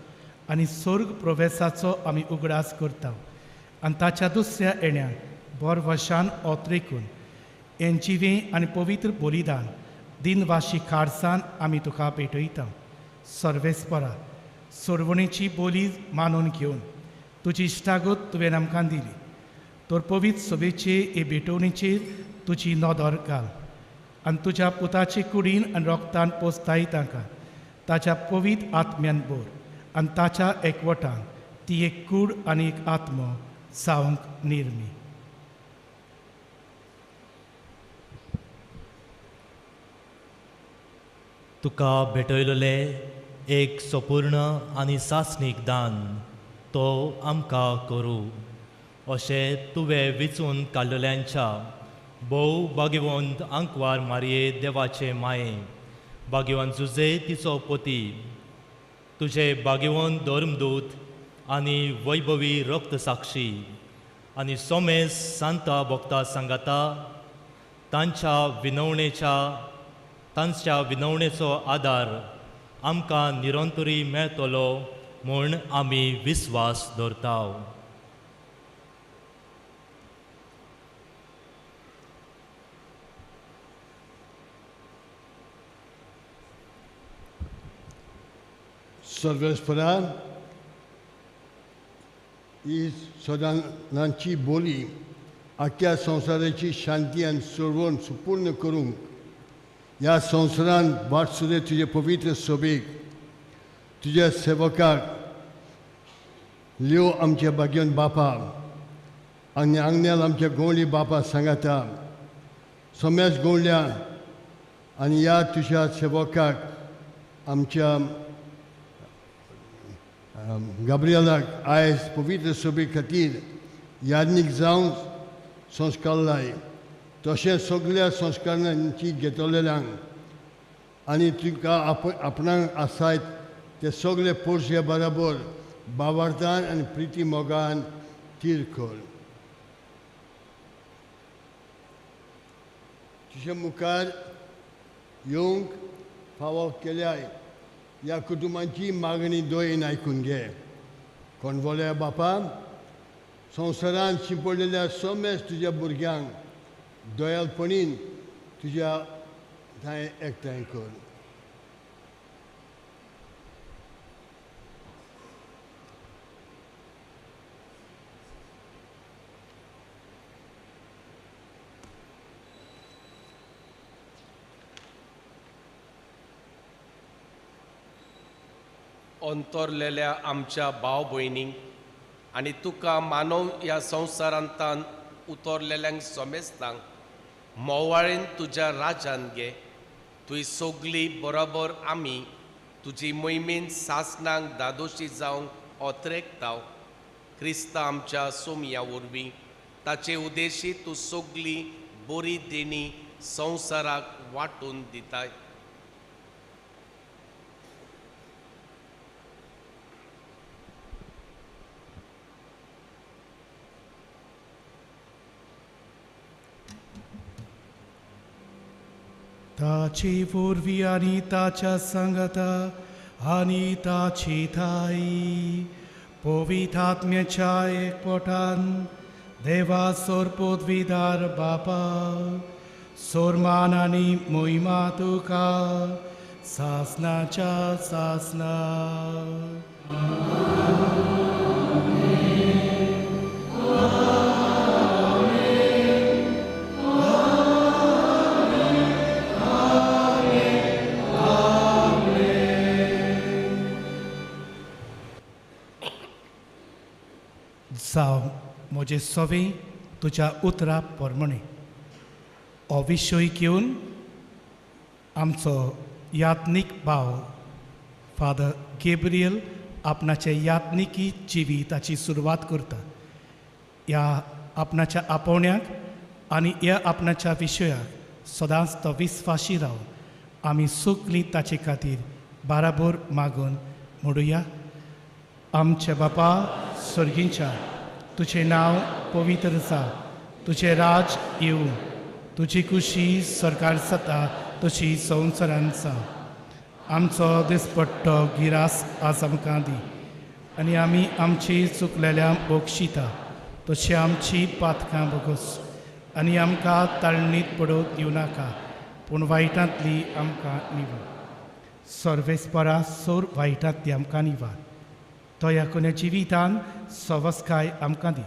आनी स्वर्ग प्रवेसाचो आमी उगडास करता आनी ताच्या दुसऱ्या येण्याक बोरवशान ओतरेकून हें जिवें आनी पवित्र बलिदान दिनवाशी खारसान आमी तुका भेटयता. सर्वेस्परा सोडवणेची बोली मानून घेवन तुजी इश्टागत तुवें आमकां दिली तर पवित्र सभेचे हे भेटवणीचेर तुजी नदर घाल आनी तुज्या पुताचे कुडीन आनी रोगतान पोसताय तांकां ताच्या पवित्र आत्म्यान बोर आनी ताच्या एकवटान ती एक कूड आनी एक आत्मो जावंक निर्मी. तुका भेटयलें एक सपूर्ण आनी सासणीक दान तो आमकां करूं अशें तुवें विचून काडलेल्यांच्या भोव भाग्यवंत आंकवार मारये देवाचे माये भाग्यवंत जुजे तिचो पती तुजे भाग्यवंत धर्मदूत आनी वैभवी रक्तसाक्षी आनी सोमेस सांता भक्ता सांगाता तांच्या विनवणेचो आदार आमकां निरंतरी मेळटलो म्हूण आमी विस्वास दवरता. सर्वेस्परा ही सदांची बोली आख्या संवसाराची शांती आनी सोडवण सुपूर्ण करूंक ह्या संवसारान वाटसुरे तुजे पवित्र सभेक तुज्या सेवकाक लियो आमच्या भाग्यन बापा आनी आंगण्याल आमच्या गोंवली बापा सांगाता समेस गोंवल्या आनी ह्या तुज्या सेवकाक आमच्या गाब्रियलाक आयज पवित्र सभे खातीर याज्ञीक जावन संस्कार लाय तशें सगळ्या संस्कारांची घेतलेल्यांक आनी तुका आपणाक आसाय ते सगळे पोरशे बराबर बावार्थान आनी प्रिती मोगान तीर कर. तुजे मुखार येवंक फावो केल्याय ह्या कुटुंबांची मागणी दोयेन आयकून घे. कोणवोल्या बापा, संवसारांत शिंपडलेल्या सोमेस तुज्या भुरग्यांक दयालपणीन तुज्या थंय एकठांय कर. अंतरलेल्या आमच्या भाव भयणींक आनी तुका मानव ह्या संवसारांतान उतरलेल्यांक समेस्तांक मोवाळेन तुज्या राजान घे. तुय सगली बरोबर आमी तुजी मोहिमेन सासणांक दादोशी जावंक ओतरेकताव. क्रिस्ता आमच्या सोमया वरवीं ताचे उद्देशी तूं सगली बरी देणी संवसाराक वांटून दिताय. ताची वरवीं आनी ताच्या सांगाता आनी ताची थाई पवित्र आत्म्याच्या एकवटान देवा सोरपोदविदार बापा सोरमान आनी मोहिमा तुका सासनाच्या सासना. जावं म्हजे सवे तुज्या उतरा प्रमाणे. हो विशय घेवन आमचो यात्नीक भाव फादर गेब्रियल आपणाचे यात्निकी जिविताची सुरवात करता. ह्या आपणाच्या आपोवण्याक आनी ह्या आपणाच्या विशयाक सदांच तो विस्वाशी रावन आमी सगलीं ताचे खातीर बाराबोर मागून म्हणुया. आमच्या बापा सर्गींच्या, तुजें नांव पवित्र जावं, तुजें राज येवं, तुजी खुशी सरकार जाता तशी संवसारांत जावं. आमचो दिसपट्टो गिरास आज आमकां दी आनी आमी आमची चुकलेल्या बक्षिता तशी आमची पातकां भोगोस आनी आमकां ताळणीत पडोवंक दिवं नाका, पूण वायटांतली आमकां निवार. सर्वेस्परा सोर वायटांतली आमकां निवार. तो ह्या कोन्या जिवितान सवस्काय आमकां दी.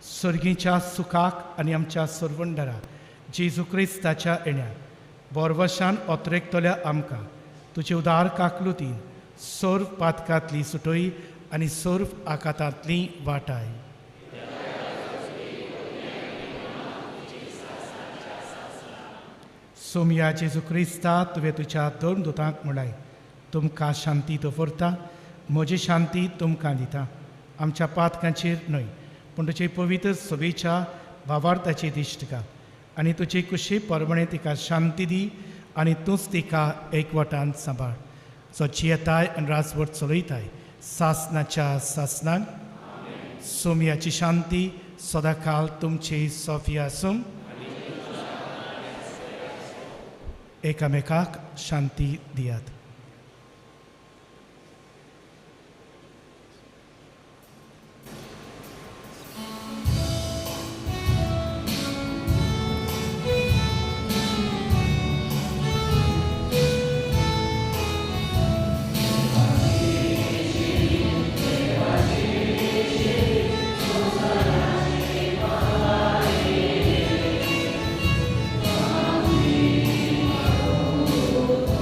सर्गीच्या सुखाक आनी आमच्या सरवंडरा जेजू क्रिस्ताच्या येण्याक बोरवशान ओतरेकतल्या आमकां तुजे उदार काकलुतीन सर्व पातकांतली सुटय आनी सर्व आकातांतली वाटाय. सोमया जेजू क्रिस्ता, तुवें तुज्या दोन दुतांक म्हळाय, तुमकां शांती दवरता, म्हजी शांती तुमकां दिता. आमच्या पातकांचेर न्हय पूण तुजे पवित्र सभेच्या भावार्थाची दिश्ट घाल आनी तुजी कुशी परमणे तिका शांती दी आनी तूंच तिका एकवटान सांबाळ. जो जियेताय आनी राजवट चलयताय सासनाच्या सासनाक. सोमयाची शांती सदांकाल तुमची सोफी आसूं. एकामेकाक शांती दियात.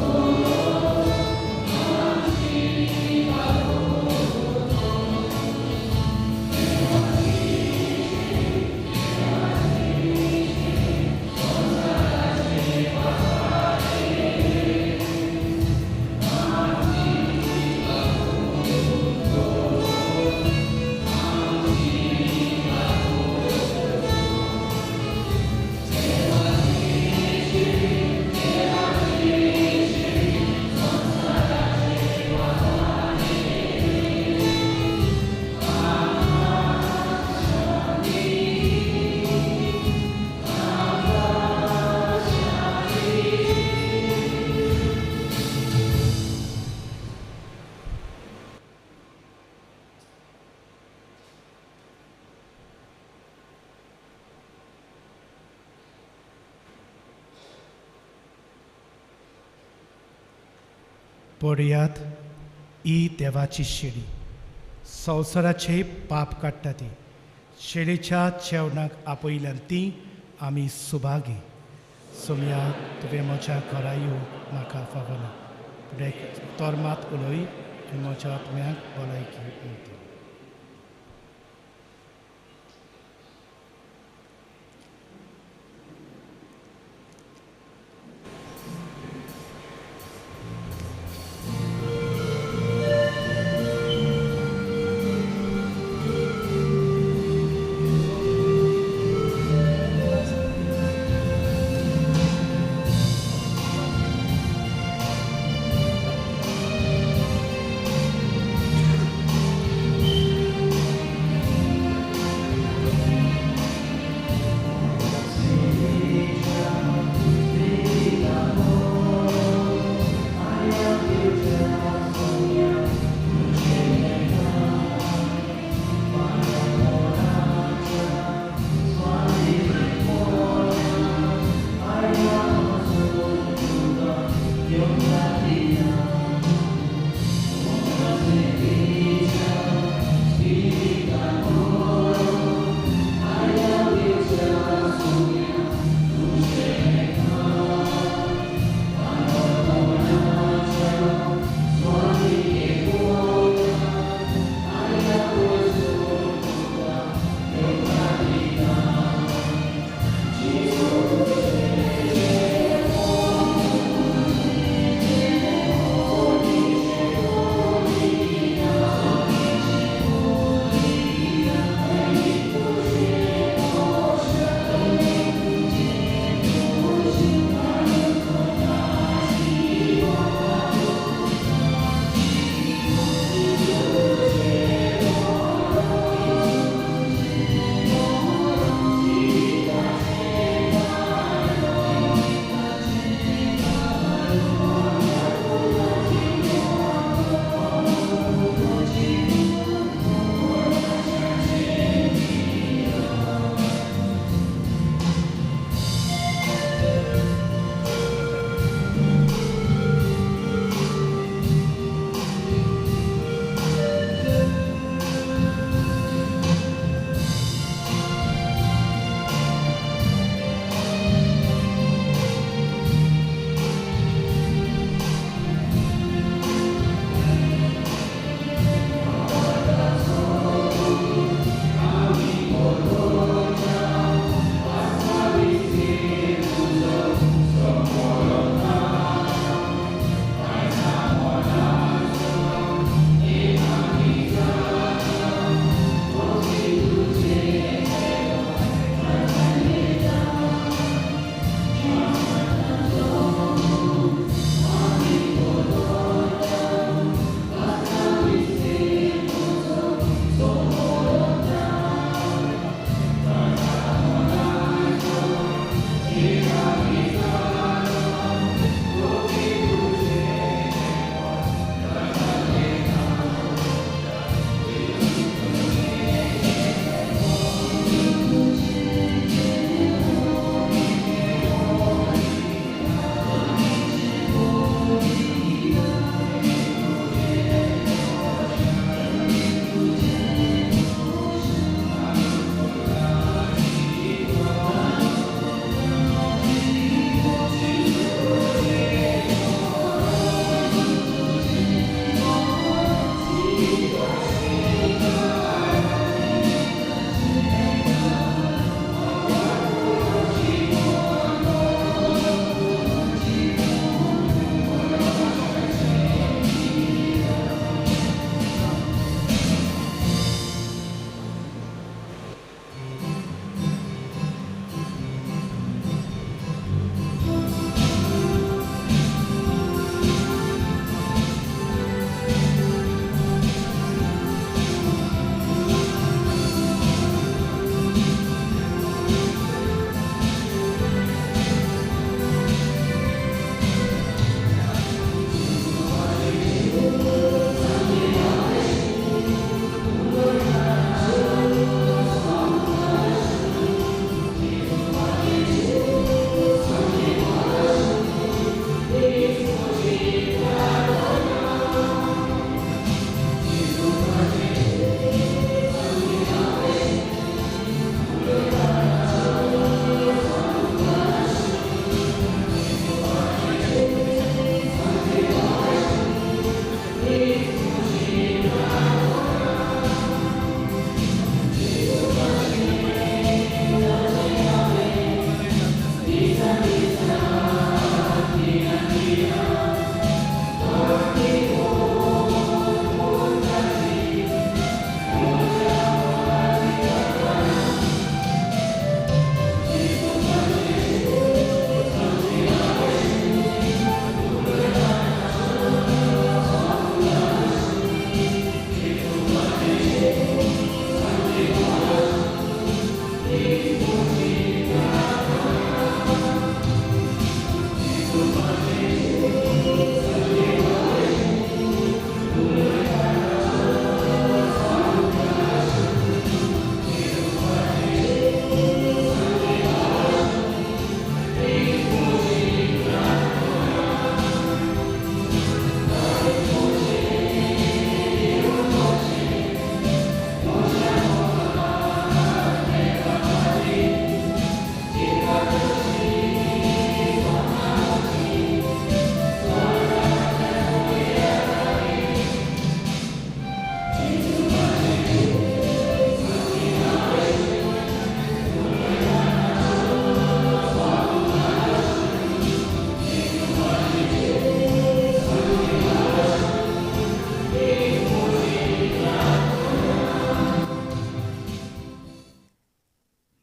Oh. पळयात ही देवाची शेळी संवसाराचे पाप काडटा ती शेळीच्या जेवणाक आपयल्यान ती आमी सुभागी. सोम्या तुवें म्हज्या घरा येवंक म्हाका फावना, पूण एक तोर मात उलय आनी म्हज्या आत्म्याक भलायकी मेळटली.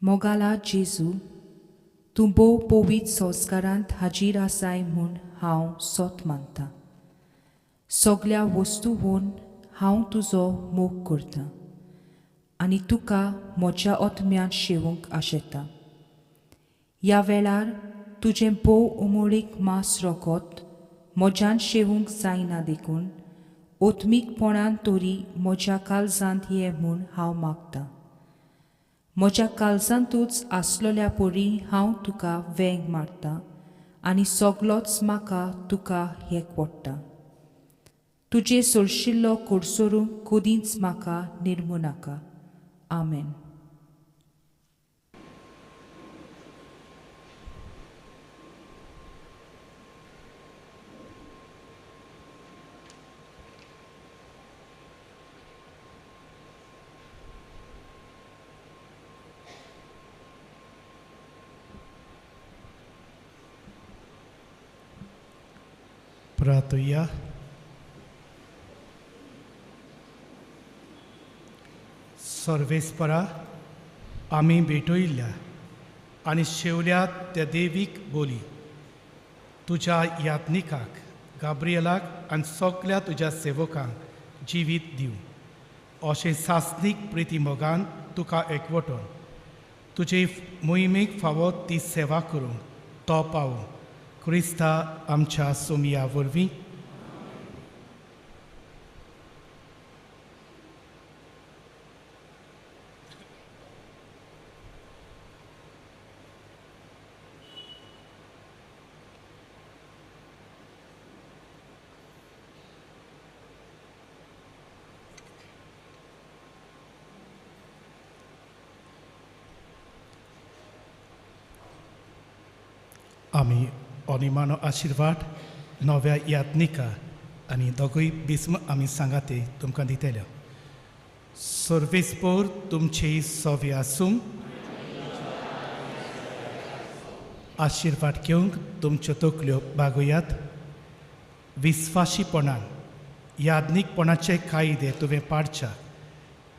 मोगाला जेजू, तूं भोव पवित्र संस्कारांत हाजीर आसाय म्हूण हांव सोत मानतां. सगल्या वस्तूवन हांव तुजो मोग करतां आनी तुका म्हज्या आत्म्यांत शेवूंक आशेतां. ह्या वेळार तुजें भोव उमळीक मांस रोखत म्हज्यान शेवूंक जायना देखून ओत्मीकपणान तरी म्हज्या काळजांत ये म्हूण हांव मागतां. म्हज्या काळजांतूच आसलेल्या परी हांव तुका वेंग मारतां आनी सगलोच म्हाका तुका एकवडटा. तुजे सोरशिल्लो कोडसोरूंक कदींच म्हाका निर्मू नाका. आमेन. प्रार्थुया. सर्वेस्परा, आमी भेटयल्ल्या आनी शेवल्या त्या देवीक बोली तुज्या यात्निकाक गाब्रियलाक आनी सगल्या तुज्या सेवकांक जिवीत दिवं अशें सासणीक प्रिती मोगान तुका एकवटून तुजे मोहिमेक फावो ती सेवा करूंक तो पावूं क्रिस्ता आमच्या सोमिया वरवीं. आमी अनिमानो आशिर्वाद नव्या यात्निका आनी दोगूय बिस्म आमी सांगाते तुमकां दितले. सर्वेस्पोर तुमचे सवे आसूं. आशिर्वाद घेवंक तुमच्यो तकल्यो बागोयात. विस्वाशीपणान याज्ञीकपणाचे कायदे तुवें पाडच्या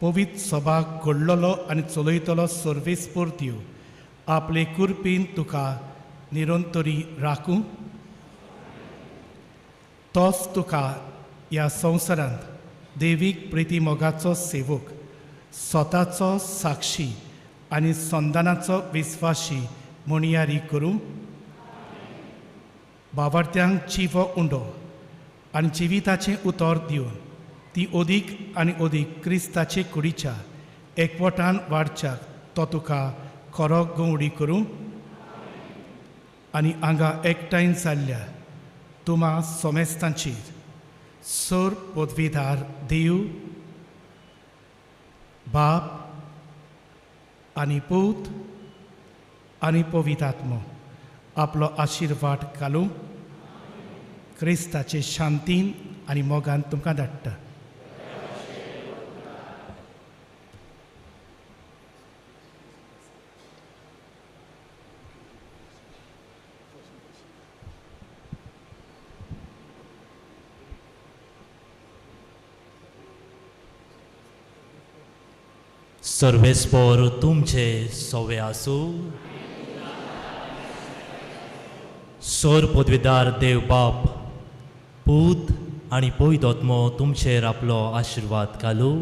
पवित्र सभा घडलेलो आनी चलयतलो सर्वेस्पोर दिव आपले कुरपीन तुका निरंतरी राखूं. तोच तुका ह्या संवसारांत देवीक प्रिती मोगाचो सेवक, स्वताचो साक्षी आनी संदानाचो विस्वाशी म्हणयारी करूं. बावार्थ्यांक जिवो उंडो आनी जिविताचें उतर दिवन ती अदीक आनी अदीक क्रिस्ताचे कुडीच्या एकवटान वाडच्याक तो तुका खरो गंवडी करूं. आनी हांगा एकठांय जाल्ल्या तुमा सोमेस्तांचेर सर पदवीधार देव बाप आनी पूत आनी पवित्र आत्मो आपलो आशिर्वाद घालूं. क्रिस्ताचे शांतीन आनी मोगान तुमकां धाडटा. सर्वेस्पोर तुमचे सोवे आसूं. सोर पदवीदार देव बाप, पूत आनी पवित्र आत्मो तुमचेर आपलो आशिर्वाद घालूं.